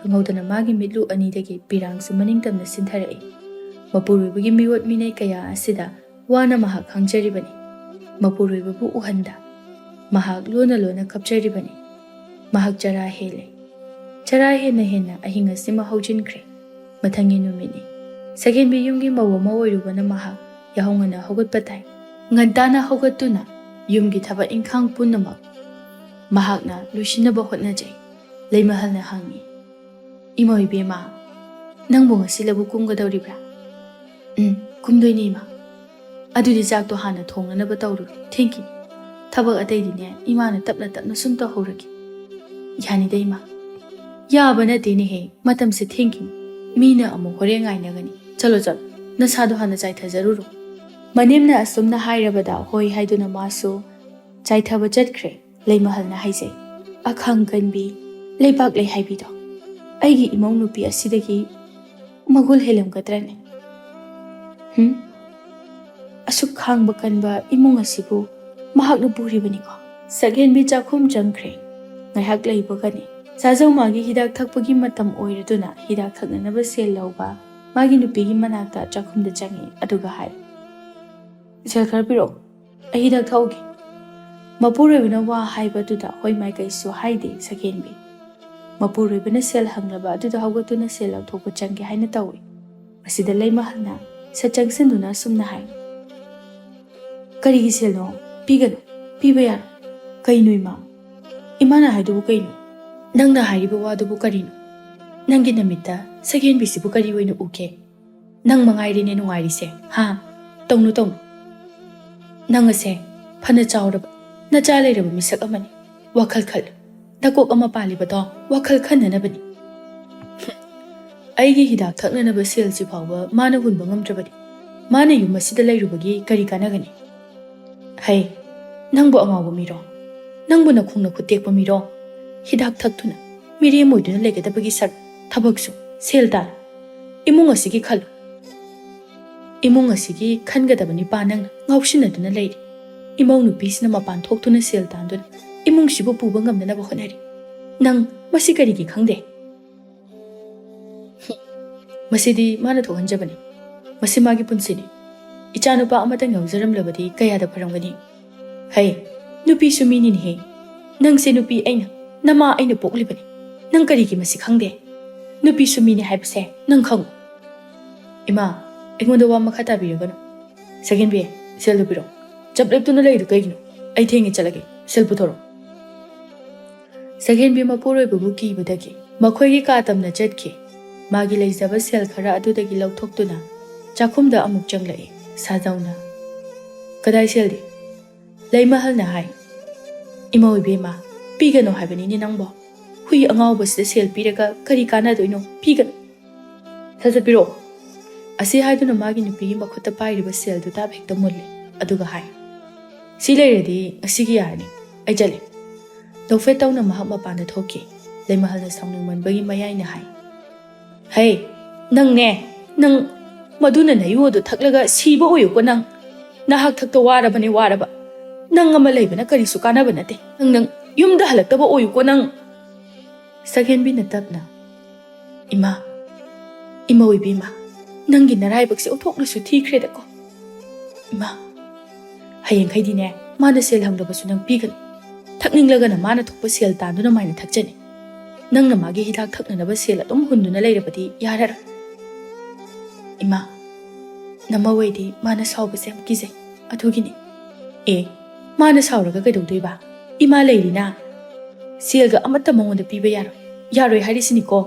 ꯈꯪꯍꯧꯗꯅ ꯃꯥꯒꯤ ꯃꯤꯠꯂꯨ ꯑꯅꯤꯗꯒꯤ ꯄꯤꯔꯥꯡꯁꯨ ꯃꯅꯤꯡ ꯇꯝꯅ ꯁꯤꯟꯊꯔꯛꯏ꯫ ꯃꯄꯨꯔꯣꯏꯕꯒꯤ ꯃꯤꯑꯣꯠ ꯃꯤꯅꯩ ꯀꯌꯥ ꯑꯁꯤꯗ ꯋꯥꯅ ꯃꯍꯥꯛ ꯈꯥꯡꯖꯔꯤꯕꯅꯤ꯫ ꯃꯄꯨꯔꯣꯏꯕꯕꯨ ꯎꯍꯟꯗ ꯃꯍꯥꯛ ꯂꯣꯟꯅ ꯂꯣꯟꯅ ꯀꯞꯆꯔꯤꯕꯅꯤ꯫ ꯃꯍꯥꯛ ꯆꯔꯥ ꯍꯦꯜꯂꯦ꯫ ꯆꯔꯥ ꯍꯦꯟꯅ ꯍꯦꯟꯅ ꯑꯍꯤꯡ ꯑꯁꯤꯃ ꯍꯧꯖꯤꯟꯈ꯭ꯔꯦ꯫ ꯃꯊꯪꯒꯤ ꯅꯨꯃꯤꯠꯅꯤ꯫ ꯁꯒꯦꯟꯕꯤ ꯌꯨꯝꯒꯤ ꯃꯧ ꯑꯃ ꯑꯣꯏꯔꯨꯕꯅ ꯃꯍꯥꯛ ꯌꯥꯍꯧ ꯉꯟꯅ ꯍꯧꯒꯠꯄ ꯇꯥꯏ꯫ ꯉꯟꯇꯥꯅ ꯍꯧꯒꯠꯇꯨꯅ ꯌꯨꯝꯒꯤ ꯊꯕꯛ ꯏꯪꯈꯥꯡ ꯄꯨꯝꯅꯃꯛ ꯃꯍꯥꯛꯅ ꯂꯣꯏꯁꯤꯟꯅꯕ ꯍꯣꯠꯅꯖꯩ꯫ ꯂꯩꯃꯍꯜꯅ ꯍꯪꯉꯤ, "ꯏꯃꯧ ꯏꯕꯦꯝꯃ, ꯅꯪꯕꯨ ꯉꯁꯤ ꯂꯧꯕꯨꯛ ꯀꯨꯝꯒꯗꯧꯔꯤꯕ꯭ꯔꯥ?" "ꯎꯝ, ꯀꯨꯝꯗꯣꯏꯅꯦ ꯏꯃꯥ꯫" "ꯑꯗꯨꯗꯤ ꯆꯥꯛꯇꯣ ꯍꯥꯟꯅ ꯊꯣꯡꯅꯅꯕ ꯇꯧꯔꯨꯔꯣ, ꯊꯦꯡꯈꯤꯅꯤ꯫ ꯊꯕꯛ ꯑꯇꯩꯗꯤꯅꯦ ꯏꯃꯥꯅ ꯇꯞꯅ ꯇꯞꯅ ꯁꯨꯝ ꯇꯧꯍꯧꯔꯒꯦ꯫" "ꯌꯥꯅꯤꯗ ꯏꯃꯥ꯫" "ꯌꯥꯕ ꯅꯠꯇꯦꯅꯦꯍꯦ, ꯃꯇꯝꯁꯦ ꯊꯦꯡꯈꯤꯅꯤ꯫ ꯃꯤꯅ ꯑꯃꯨꯛ ꯍꯣꯔꯦꯟ ꯉꯥꯏꯅꯒꯅꯤ꯫ ꯆꯠꯂꯣ ꯆꯠꯂꯣ, ꯅꯁꯥꯗꯣ ꯍꯥꯟꯅ ꯆꯥꯏꯊꯖꯔꯨꯔꯣ꯫" ꯃꯅꯦꯝꯅ ꯑꯁꯨꯝꯅ ꯍꯥꯏꯔꯕꯗ ꯍꯣꯏ ꯍꯥꯏꯗꯨꯅ ꯃꯥꯁꯨ ꯆꯥꯏꯊꯕ ꯆꯠꯈ꯭ꯔꯦ꯫ ꯂꯩꯃꯍꯜꯅ ꯍꯥꯏꯖꯩ, "ꯑꯈꯥꯡ ꯀꯟꯕꯤ, ꯂꯩꯕꯥꯛ ꯂꯩ ꯍꯥꯏꯕꯤꯗꯣ ꯑꯩꯒꯤ ꯏꯃꯧ ꯅꯨꯄꯤ ꯑꯁꯤꯗꯒꯤ ꯃꯒꯨꯟ ꯍꯦꯜꯂꯝꯒꯗ꯭ꯔꯅꯦ? ꯍꯨꯝ? ꯑꯁꯨꯛ ꯈꯥꯡꯕ ꯀꯟꯕ ꯏꯃꯨꯡ ꯑꯁꯤꯕꯨ ꯃꯍꯥꯛꯅ ꯄꯨꯔꯤꯕꯅꯤꯀꯣ꯫" ꯁꯒꯦꯟꯕꯤ ꯆꯥꯛꯈꯨꯝ ꯆꯪꯈ꯭ꯔꯦ꯫ ꯉꯥꯏꯍꯥꯛ ꯂꯩꯕꯒꯅꯤ꯫ ꯆꯥꯖꯧ ꯃꯥꯒꯤ ꯍꯤꯗꯥꯛ ꯊꯛꯄꯒꯤ ꯃꯇꯝ ꯑꯣꯏꯔꯗꯨꯅ ꯍꯤꯗꯥꯛ ꯊꯛꯅꯅꯕ ꯁꯦꯜ ꯂꯧꯕ ꯃꯥꯒꯤ ꯅꯨꯄꯤꯒꯤ ꯃꯅꯥꯛꯇ ꯆꯥꯛꯈꯨꯝꯗ ꯆꯪꯉꯤ, ꯑꯗꯨꯒ ꯍꯥꯏ, "ꯁꯦꯜ ꯈꯔ ꯄꯤꯔꯛꯑꯣ, ꯑꯩ ꯍꯤꯗꯥꯛ ꯊꯛꯎꯒꯦ꯫" ꯃꯄꯨꯔꯣꯏꯕꯅ ꯋꯥ ꯍꯥꯏꯕꯗꯨꯗ ꯍꯣꯏ ꯃꯥꯏꯀꯩꯁꯨ ꯍꯥꯏꯗꯦ ꯁꯒꯦꯟꯕꯤ꯫ ꯃꯄꯨꯔꯣꯏꯕꯅ ꯁꯦꯜ ꯍꯪꯂꯕ ꯑꯗꯨꯗ ꯍꯧꯒꯠꯇꯨꯅ ꯁꯦꯜ ꯂꯧꯊꯣꯛꯄ ꯆꯪꯒꯦ ꯍꯥꯏꯅ ꯇꯧꯏ꯫ ꯃꯁꯤꯗ ꯂꯩꯃꯍꯜꯅ ꯁꯠ ꯆꯪꯁꯤꯟꯗꯨꯅ ꯑꯁꯨꯝꯅ ꯍꯥꯏ, "ꯀꯔꯤꯒꯤ ꯁꯦꯜꯅꯣ? ꯄꯤꯒꯅꯨ, ꯄꯤꯕ ꯌꯥꯔꯣꯏ꯫" "ꯀꯩꯅꯣ ꯏꯃꯥ? ꯏꯃꯥꯅ ꯍꯥꯏꯗꯨꯕꯨ ꯀꯩꯅꯣ? ꯅꯪꯅ ꯍꯥꯏꯔꯤꯕ ꯋꯥꯗꯨꯕꯨ ꯀꯔꯤꯅꯣ? ꯅꯪꯒꯤ ꯅꯃꯤꯠꯇ ꯁꯒꯦꯟꯕꯤꯁꯤꯕꯨ ꯀꯔꯤ ꯑꯣꯏꯅ ꯎꯒꯦ? ꯅꯪ ꯃꯉꯥꯏꯔꯦꯅꯦ ꯅꯨꯡꯉꯥꯏꯔꯤꯁꯦ, ꯍꯥ? ꯇꯧꯅꯨ, ꯇꯧꯅꯨ꯫ ꯅꯪ ꯑꯁꯦ ꯐꯅ ꯆꯥꯎꯔꯕ, ꯅꯆꯥ ꯂꯩꯔꯕ ꯃꯤꯁꯛ ꯑꯃꯅꯤ꯫ ꯋꯥꯈꯜ ꯈꯜꯂꯨ꯫ ꯅꯀꯣꯛ ꯑꯃ ꯄꯥꯜꯂꯤꯕꯗꯣ ꯋꯥꯈꯜ ꯈꯟꯅꯅꯕꯅꯤ꯫" ꯑꯩꯒꯤ ꯍꯤꯗꯥꯛ ꯊꯛꯅꯅꯕ ꯁꯦꯜꯁꯤ ꯐꯥꯎꯕ ꯃꯥꯅ ꯍꯨꯟꯕ ꯉꯝꯗ꯭ꯔꯕꯗꯤ ꯃꯥꯅ ꯌꯨꯝ ꯑꯁꯤꯗ ꯂꯩꯔꯨꯕꯒꯤ ꯀꯔꯤ ꯀꯥꯟꯅꯒꯅꯤ? ꯍꯩ, ꯅꯪꯕꯨ ꯑꯉꯥꯎꯕ ꯃꯤꯔꯣ? ꯅꯪꯕꯨ ꯅꯈꯣꯡ ꯅꯈꯨꯠ ꯇꯦꯛꯄ ꯃꯤꯔꯣ? ꯍꯤꯗꯥꯛ ꯊꯛꯇꯨꯅ ꯃꯤꯔꯦꯝ ꯑꯣꯏꯗꯨꯅ ꯂꯩꯒꯗꯕꯒꯤ ꯁꯔꯨꯛ ꯊꯕꯛꯁꯨ, ꯁꯦꯜ ꯇꯥꯜꯂꯨ꯫ ꯏꯃꯨꯡ ꯑꯁꯤꯒꯤ ꯈꯜꯂꯨ꯫ ꯏꯃꯨꯡ ꯑꯁꯤꯒꯤ ꯈꯟꯒꯗꯕ ꯅꯤꯄꯥ ꯅꯪꯅ ꯉꯥꯎꯁꯤꯟꯅꯗꯨꯅ ꯂꯩꯔꯤ꯫ ꯏꯃꯧ ꯅꯨꯄꯤꯁꯤꯅ ꯃꯄꯥꯟ ꯊꯣꯛꯇꯨꯅ ꯁꯦꯜ ꯇꯥꯟꯗꯨꯅ ꯏꯃꯨꯡꯁꯤꯕꯨ ꯄꯨꯕ ꯉꯝꯅꯅꯕ ꯍꯣꯠꯅꯔꯤ꯫ ꯅꯪ ꯃꯁꯤ ꯀꯔꯤꯒꯤ ꯈꯪꯗꯦ? ꯃꯁꯤꯗꯤ ꯃꯥꯅ ꯊꯣꯛꯍꯟꯖꯕꯅꯤ꯫ ꯃꯁꯤ ꯃꯥꯒꯤ ꯄꯨꯟꯁꯤꯅꯤ꯫ ꯏꯆꯥꯅꯨꯄꯥ ꯑꯃꯇꯪ ꯌꯥꯎꯖꯔꯝꯂꯕꯗꯤ ꯀꯌꯥꯗ ꯐꯔꯝꯒꯅꯤ꯫ ꯍꯩ, ꯅꯨꯄꯤꯁꯨ ꯃꯤꯅꯤꯅꯦꯍꯦ꯫ ꯅꯪꯁꯦ ꯅꯨꯄꯤ ꯑꯩꯅ, ꯅꯃꯥ ꯑꯩꯅ ꯄꯣꯛꯂꯤꯕꯅꯤ꯫ ꯅꯪ ꯀꯔꯤꯒꯤ ꯃꯁꯤ ꯈꯪꯗꯦ? ꯅꯨꯄꯤꯁꯨ ꯃꯤꯅꯤ ꯍꯥꯏꯕꯁꯦ ꯅꯪ ꯈꯪꯉꯨ꯫ ꯏꯃꯥ, ꯑꯩꯉꯣꯟꯗ ꯋꯥ ꯃꯈꯥ ꯇꯥꯕꯤꯔꯒꯅꯨ꯫ ꯁꯒꯦꯟꯕꯤ, ꯁꯦꯜꯗꯨ ꯄꯤꯔꯛꯑꯣ꯫ ꯆꯞ ꯂꯦꯞꯇꯨꯅ ꯂꯩꯗꯨ ꯀꯩꯒꯤꯅꯣ? ꯑꯩ ꯊꯦꯡꯉꯦ, ꯆꯠꯂꯒꯦ꯫ ꯁꯦꯜ ꯄꯨꯊꯣꯔꯛꯑꯣ꯫ ꯁꯒꯦꯟꯕꯤ ꯃꯄꯨꯔꯣꯏꯕꯕꯨ ꯀꯤꯕꯗꯒꯤ ꯃꯈꯣꯏꯒꯤ ꯀꯥ ꯇꯝꯅ ꯆꯠꯈꯤ꯫ ꯃꯥꯒꯤ ꯂꯩꯖꯕ ꯁꯦꯜ ꯈꯔ ꯑꯗꯨꯗꯒꯤ ꯂꯧꯊꯣꯛꯇꯨꯅ ꯆꯥꯛꯈꯨꯝꯗ ꯑꯃꯨꯛ ꯆꯪꯂꯛꯏ꯫ ꯁꯥꯖꯧꯅ, "ꯀꯗꯥꯏ ꯁꯦꯜꯗꯤ?" ꯂꯩꯃꯍꯜꯅ ꯍꯥꯏ, "ꯏꯃꯧ ꯏꯕꯦꯝꯃ, ꯄꯤꯒꯅꯨ ꯍꯥꯏꯕꯅꯤꯅꯦ ꯅꯪꯕꯣ꯫ ꯍꯨꯏ ꯑꯉꯥꯎꯕꯁꯤꯗ ꯁꯦꯜ ꯄꯤꯔꯒ ꯀꯔꯤ ꯀꯥꯟꯅꯗꯣꯏꯅꯣ? ꯄꯤꯒꯅꯨ꯫ ꯁꯠ ꯁꯠ ꯄꯤꯔꯛꯑꯣ꯫" ꯑꯁꯤ ꯍꯥꯏꯗꯨꯅ ꯃꯥꯒꯤ ꯅꯨꯄꯤꯒꯤ ꯃꯈꯨꯠꯇ ꯄꯥꯏꯔꯤꯕ ꯁꯦꯜꯗꯨ ꯇꯥꯞ ꯍꯦꯛꯇ ꯃꯨꯜꯂꯦ꯫ ꯑꯗꯨꯒ ꯍꯥꯏ, "ꯁꯤ ꯂꯩꯔꯗꯤ ꯉꯁꯤꯒꯤ ꯌꯥꯔꯅꯤ꯫ ꯑꯩ ꯆꯠꯂꯦ꯫" ꯅꯣꯛꯐꯦꯠ ꯇꯧꯅ ꯃꯍꯥꯛ ꯃꯄꯥꯟꯗ ꯊꯣꯛꯈꯤ꯫ ꯂꯩꯃꯍꯜꯅ ꯁꯥꯎꯅꯤꯡꯃꯟꯕꯒꯤ ꯃꯌꯥꯏꯅ ꯍꯥꯏ, "ꯍꯩ, ꯅꯪꯅꯦ, ꯅꯪ ꯃꯗꯨꯅ ꯅꯌꯨ ꯑꯗꯨ ꯊꯛꯂꯒ ꯁꯤꯕ ꯑꯣꯏꯌꯨꯀꯣ ꯅꯪ꯫ ꯅꯍꯥꯛ ꯊꯛꯇ ꯋꯥꯔꯕꯅꯦ, ꯋꯥꯔꯕ꯫ ꯅꯪ ꯑꯃ ꯂꯩꯕꯅ ꯀꯔꯤꯁꯨ ꯀꯥꯟꯅꯕ ꯅꯠꯇꯦ꯫ ꯅꯪ, ꯅꯪ ꯌꯨꯝꯗ ꯍꯜꯂꯛꯇꯕ ꯑꯣꯏꯌꯨꯀꯣ ꯅꯪ꯫" ꯁꯒꯦꯟꯕꯤꯅ ꯇꯞꯅ, "ꯏꯃꯥ, ꯏꯃꯧ ꯏꯕꯦꯝꯃ, ꯅꯪꯒꯤ ꯅꯔꯥꯏꯕꯛꯁꯦ ꯑꯣꯟꯊꯣꯛꯅꯁꯨ ꯊꯤꯈ꯭ꯔꯦꯗꯀꯣ꯫ ꯏꯃꯥ, ꯍꯌꯦꯡꯈꯩꯗꯤꯅꯦ, ꯃꯥꯅ ꯁꯦꯜ ꯍꯪꯂꯕꯁꯨ ꯅꯪ ꯄꯤꯒꯅꯨ꯫ ꯊꯛꯅꯤꯡꯂꯒꯅ ꯃꯥꯅ ꯊꯣꯛꯄ ꯁꯦꯜ ꯇꯥꯟꯗꯨꯅ ꯃꯥꯏꯅ ꯊꯛꯆꯅꯤ꯫ ꯅꯪꯅ ꯃꯥꯒꯤ ꯍꯤꯗꯥꯛ ꯊꯛꯅꯅꯕ ꯁꯦꯜ ꯑꯗꯨꯝ ꯍꯨꯟꯗꯨꯅ ꯂꯩꯔꯕꯗꯤ ꯌꯥꯔꯔꯣꯏ꯫" "ꯏꯃꯥ, ꯅꯃꯧ ꯑꯩꯗꯤ ꯃꯥꯅ ꯁꯥꯎꯕꯁꯦ ꯌꯥꯝ ꯀꯤꯖꯩ꯫ ꯑꯗꯨꯒꯤꯅꯤ꯫" "ꯑꯦ, ꯃꯥꯅ ꯁꯥꯎꯔꯒ ꯀꯩꯗꯧꯗꯣꯏꯕ? ꯏꯃꯥ ꯂꯩꯔꯤꯅ꯫ ꯁꯦꯜꯒ ꯑꯃꯠꯇ ꯃꯉꯣꯟꯗ ꯄꯤꯕ ꯌꯥꯔꯣꯏ꯫ ꯌꯥꯔꯣꯏ ꯍꯥꯏꯔꯤꯁꯤꯅꯤꯀꯣ꯫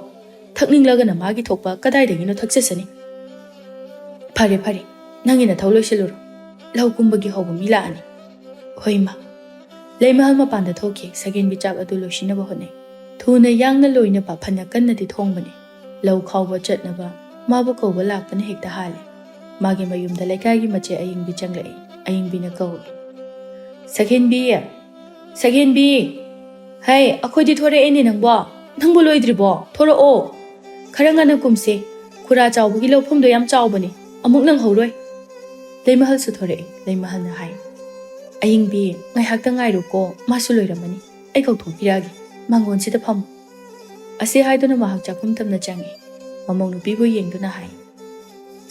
ꯊꯛꯅꯤꯡꯂꯒꯅ ꯃꯥꯒꯤ ꯊꯣꯛꯄ ꯀꯗꯥꯏꯗꯒꯤꯅꯣ ꯊꯛꯆꯁꯅꯤ꯫ ꯐꯔꯦ, ꯐꯔꯦ, ꯅꯪꯒꯤ ꯅꯊꯧ ꯂꯣꯏꯁꯤꯜꯂꯨꯔꯣ꯫ ꯂꯧ ꯀꯨꯝꯕꯒꯤ ꯍꯧꯕ ꯃꯤ ꯂꯥꯛꯑꯅꯤ꯫" "ꯍꯣꯏ, ꯏꯃꯥ꯫" ꯂꯩꯃꯍꯜ ꯃꯄꯥꯟꯗ ꯊꯣꯛꯈꯤ꯫ ꯁꯒꯦꯟꯕꯤ ꯆꯥꯛ ꯑꯗꯨ ꯂꯣꯏꯁꯤꯟꯅꯕ ꯍꯣꯠꯅꯩ꯫ ꯊꯨꯅ ꯌꯥꯡꯅ ꯂꯣꯏꯅ ꯐꯅ ꯀꯟꯅꯗꯤ ꯊꯣꯡꯕꯅꯤ꯫ ꯂꯧ ꯈꯥꯎꯕ ꯆꯠꯅꯕ ꯃꯥꯕꯨ ꯀꯧꯕ ꯂꯥꯛꯄꯅ ꯍꯦꯛꯇ ꯍꯥꯜꯂꯦ꯫ ꯃꯥꯒꯤ ꯃꯌꯨꯝꯗ ꯂꯩꯀꯥꯏꯒꯤ ꯃꯆꯦ ꯑꯌꯤꯡꯕꯤ ꯆꯪꯂꯛꯏ꯫ ꯑꯌꯤꯡꯕꯤꯅ ꯀꯧꯏ, "ꯁꯛꯍꯦꯟꯕꯤ! ꯁꯛꯍꯦꯟꯕꯤ! ꯍꯩ, ꯑꯩꯈꯣꯏꯗꯤ ꯊꯣꯔꯛꯑꯦꯅꯦ ꯅꯪꯕꯣ꯫ ꯅꯪꯕꯨ ꯂꯣꯏꯗ꯭ꯔꯤꯕꯣ? ꯊꯣꯔꯛꯑꯣ꯫ ꯈꯔ ꯉꯟꯅ ꯀꯨꯝꯁꯦ꯫ ꯈꯨꯔꯥ ꯆꯥꯎꯕꯒꯤ ꯂꯧꯐꯝꯗꯣ ꯌꯥꯝ ꯆꯥꯎꯕꯅꯦ꯫ ꯑꯃꯨꯛ ꯅꯪꯍꯧꯔꯣꯏ꯫" ꯂꯩꯃꯍꯜꯁꯨ ꯊꯣꯔꯛꯏ꯫ ꯂꯩꯃꯍꯜꯅ ꯍꯥꯏ, "ꯑꯌꯤꯡꯕꯤ, ꯉꯥꯏꯍꯥꯛꯇ ꯉꯥꯏꯔꯨꯀꯣ, ꯃꯥꯁꯨ ꯂꯣꯏꯔꯝꯃꯅꯤ꯫ ꯑꯩ ꯀꯧꯊꯣꯛꯄꯤꯔꯛꯑꯒꯦ꯫ ꯃꯥꯡꯒꯣꯟꯁꯤꯗ ꯐꯝꯃꯨ꯫" ꯑꯁꯤ ꯍꯥꯏꯗꯨꯅ ꯃꯍꯥꯛ ꯆꯥꯛꯈꯨꯝ ꯇꯝꯅ ꯆꯪꯉꯤ꯫ ꯃꯃꯧ ꯅꯨꯄꯤꯕꯨ ꯌꯦꯡꯗꯨꯅ ꯍꯥꯏ,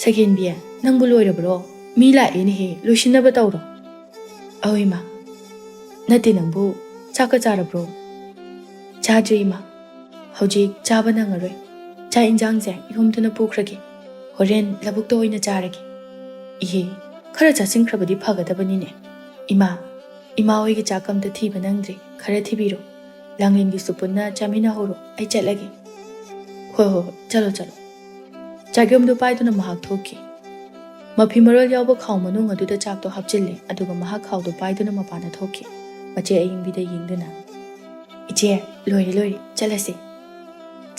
"ꯁꯛꯍꯦꯟꯕꯤ, ꯅꯪꯕꯨ ꯂꯣꯏꯔꯕ꯭ꯔꯣ? ꯃꯤ ꯂꯥꯛꯑꯦꯅꯦꯍꯦ, ꯂꯣꯏꯁꯤꯟꯅꯕ ꯇꯧꯔꯣ꯫" "ꯑꯧ ꯏꯃꯥ꯫" "ꯅꯠꯇꯦ, ꯅꯪꯕꯨ ꯆꯥꯛꯀ ꯆꯥꯔꯕ꯭ꯔꯣ?" "ꯆꯥꯗ꯭ꯔꯤ ꯏꯃꯥ, ꯍꯧꯖꯤꯛ ꯆꯥꯕ ꯅꯪꯉꯔꯣꯏ꯫ ꯆꯥꯛ ꯏꯟꯖꯥꯡꯁꯦ ꯌꯣꯝꯗꯨꯅ ꯄꯨꯈ꯭ꯔꯒꯦ, ꯍꯣꯔꯦꯟ ꯂꯧꯕꯨꯛꯇ ꯑꯣꯏꯅ ꯆꯥꯔꯒꯦ꯫" "ꯏꯍꯦ, ꯈꯔ ꯆꯥꯁꯤꯟꯈ꯭ꯔꯕꯗꯤ ꯐꯒꯗꯕꯅꯤꯅꯦ꯫ ꯏꯃꯥ, ꯏꯃꯥ ꯍꯣꯏꯒꯤ ꯆꯥꯛ ꯑꯝꯇ ꯊꯤꯕ ꯅꯪꯗ꯭ꯔꯤ, ꯈꯔ ꯊꯤꯕꯤꯔꯣ꯫ ꯂꯥꯡꯂꯦꯟꯒꯤꯁꯨ ꯄꯨꯟꯅ ꯆꯥꯃꯤꯟꯅꯍꯧꯔꯣ, ꯑꯩ ꯆꯠꯂꯒꯦ꯫" "ꯍꯣꯏ, ꯍꯣꯏ, ꯍꯣꯏ, ꯆꯠꯂꯣ, ꯆꯠꯂꯣ꯫" ꯆꯥꯛꯌꯣꯝꯗꯨ ꯄꯥꯏꯗꯨꯅ ꯃꯍꯥꯛ ꯊꯣꯛꯈꯤ꯫ ꯃꯐꯤ ꯃꯔꯣꯜ ꯌꯥꯎꯕ ꯈꯥꯎ ꯃꯅꯨꯡ ꯑꯗꯨꯗ ꯆꯥꯛꯇꯣ ꯍꯥꯞꯆꯤꯜꯂꯦ, ꯑꯗꯨꯒ ꯃꯍꯥꯛ ꯈꯥꯎꯗꯨ ꯄꯥꯏꯗꯨꯅ ꯃꯄꯥꯟꯗ ꯊꯣꯛꯈꯤ꯫ ꯃꯆꯦ ꯑꯌꯤꯡꯕꯤꯗ ꯌꯦꯡꯗꯨꯅ, "ꯏꯆꯦ, ꯂꯣꯏꯔꯦ, ꯂꯣꯏꯔꯦ, ꯆꯠꯂꯁꯦ꯫"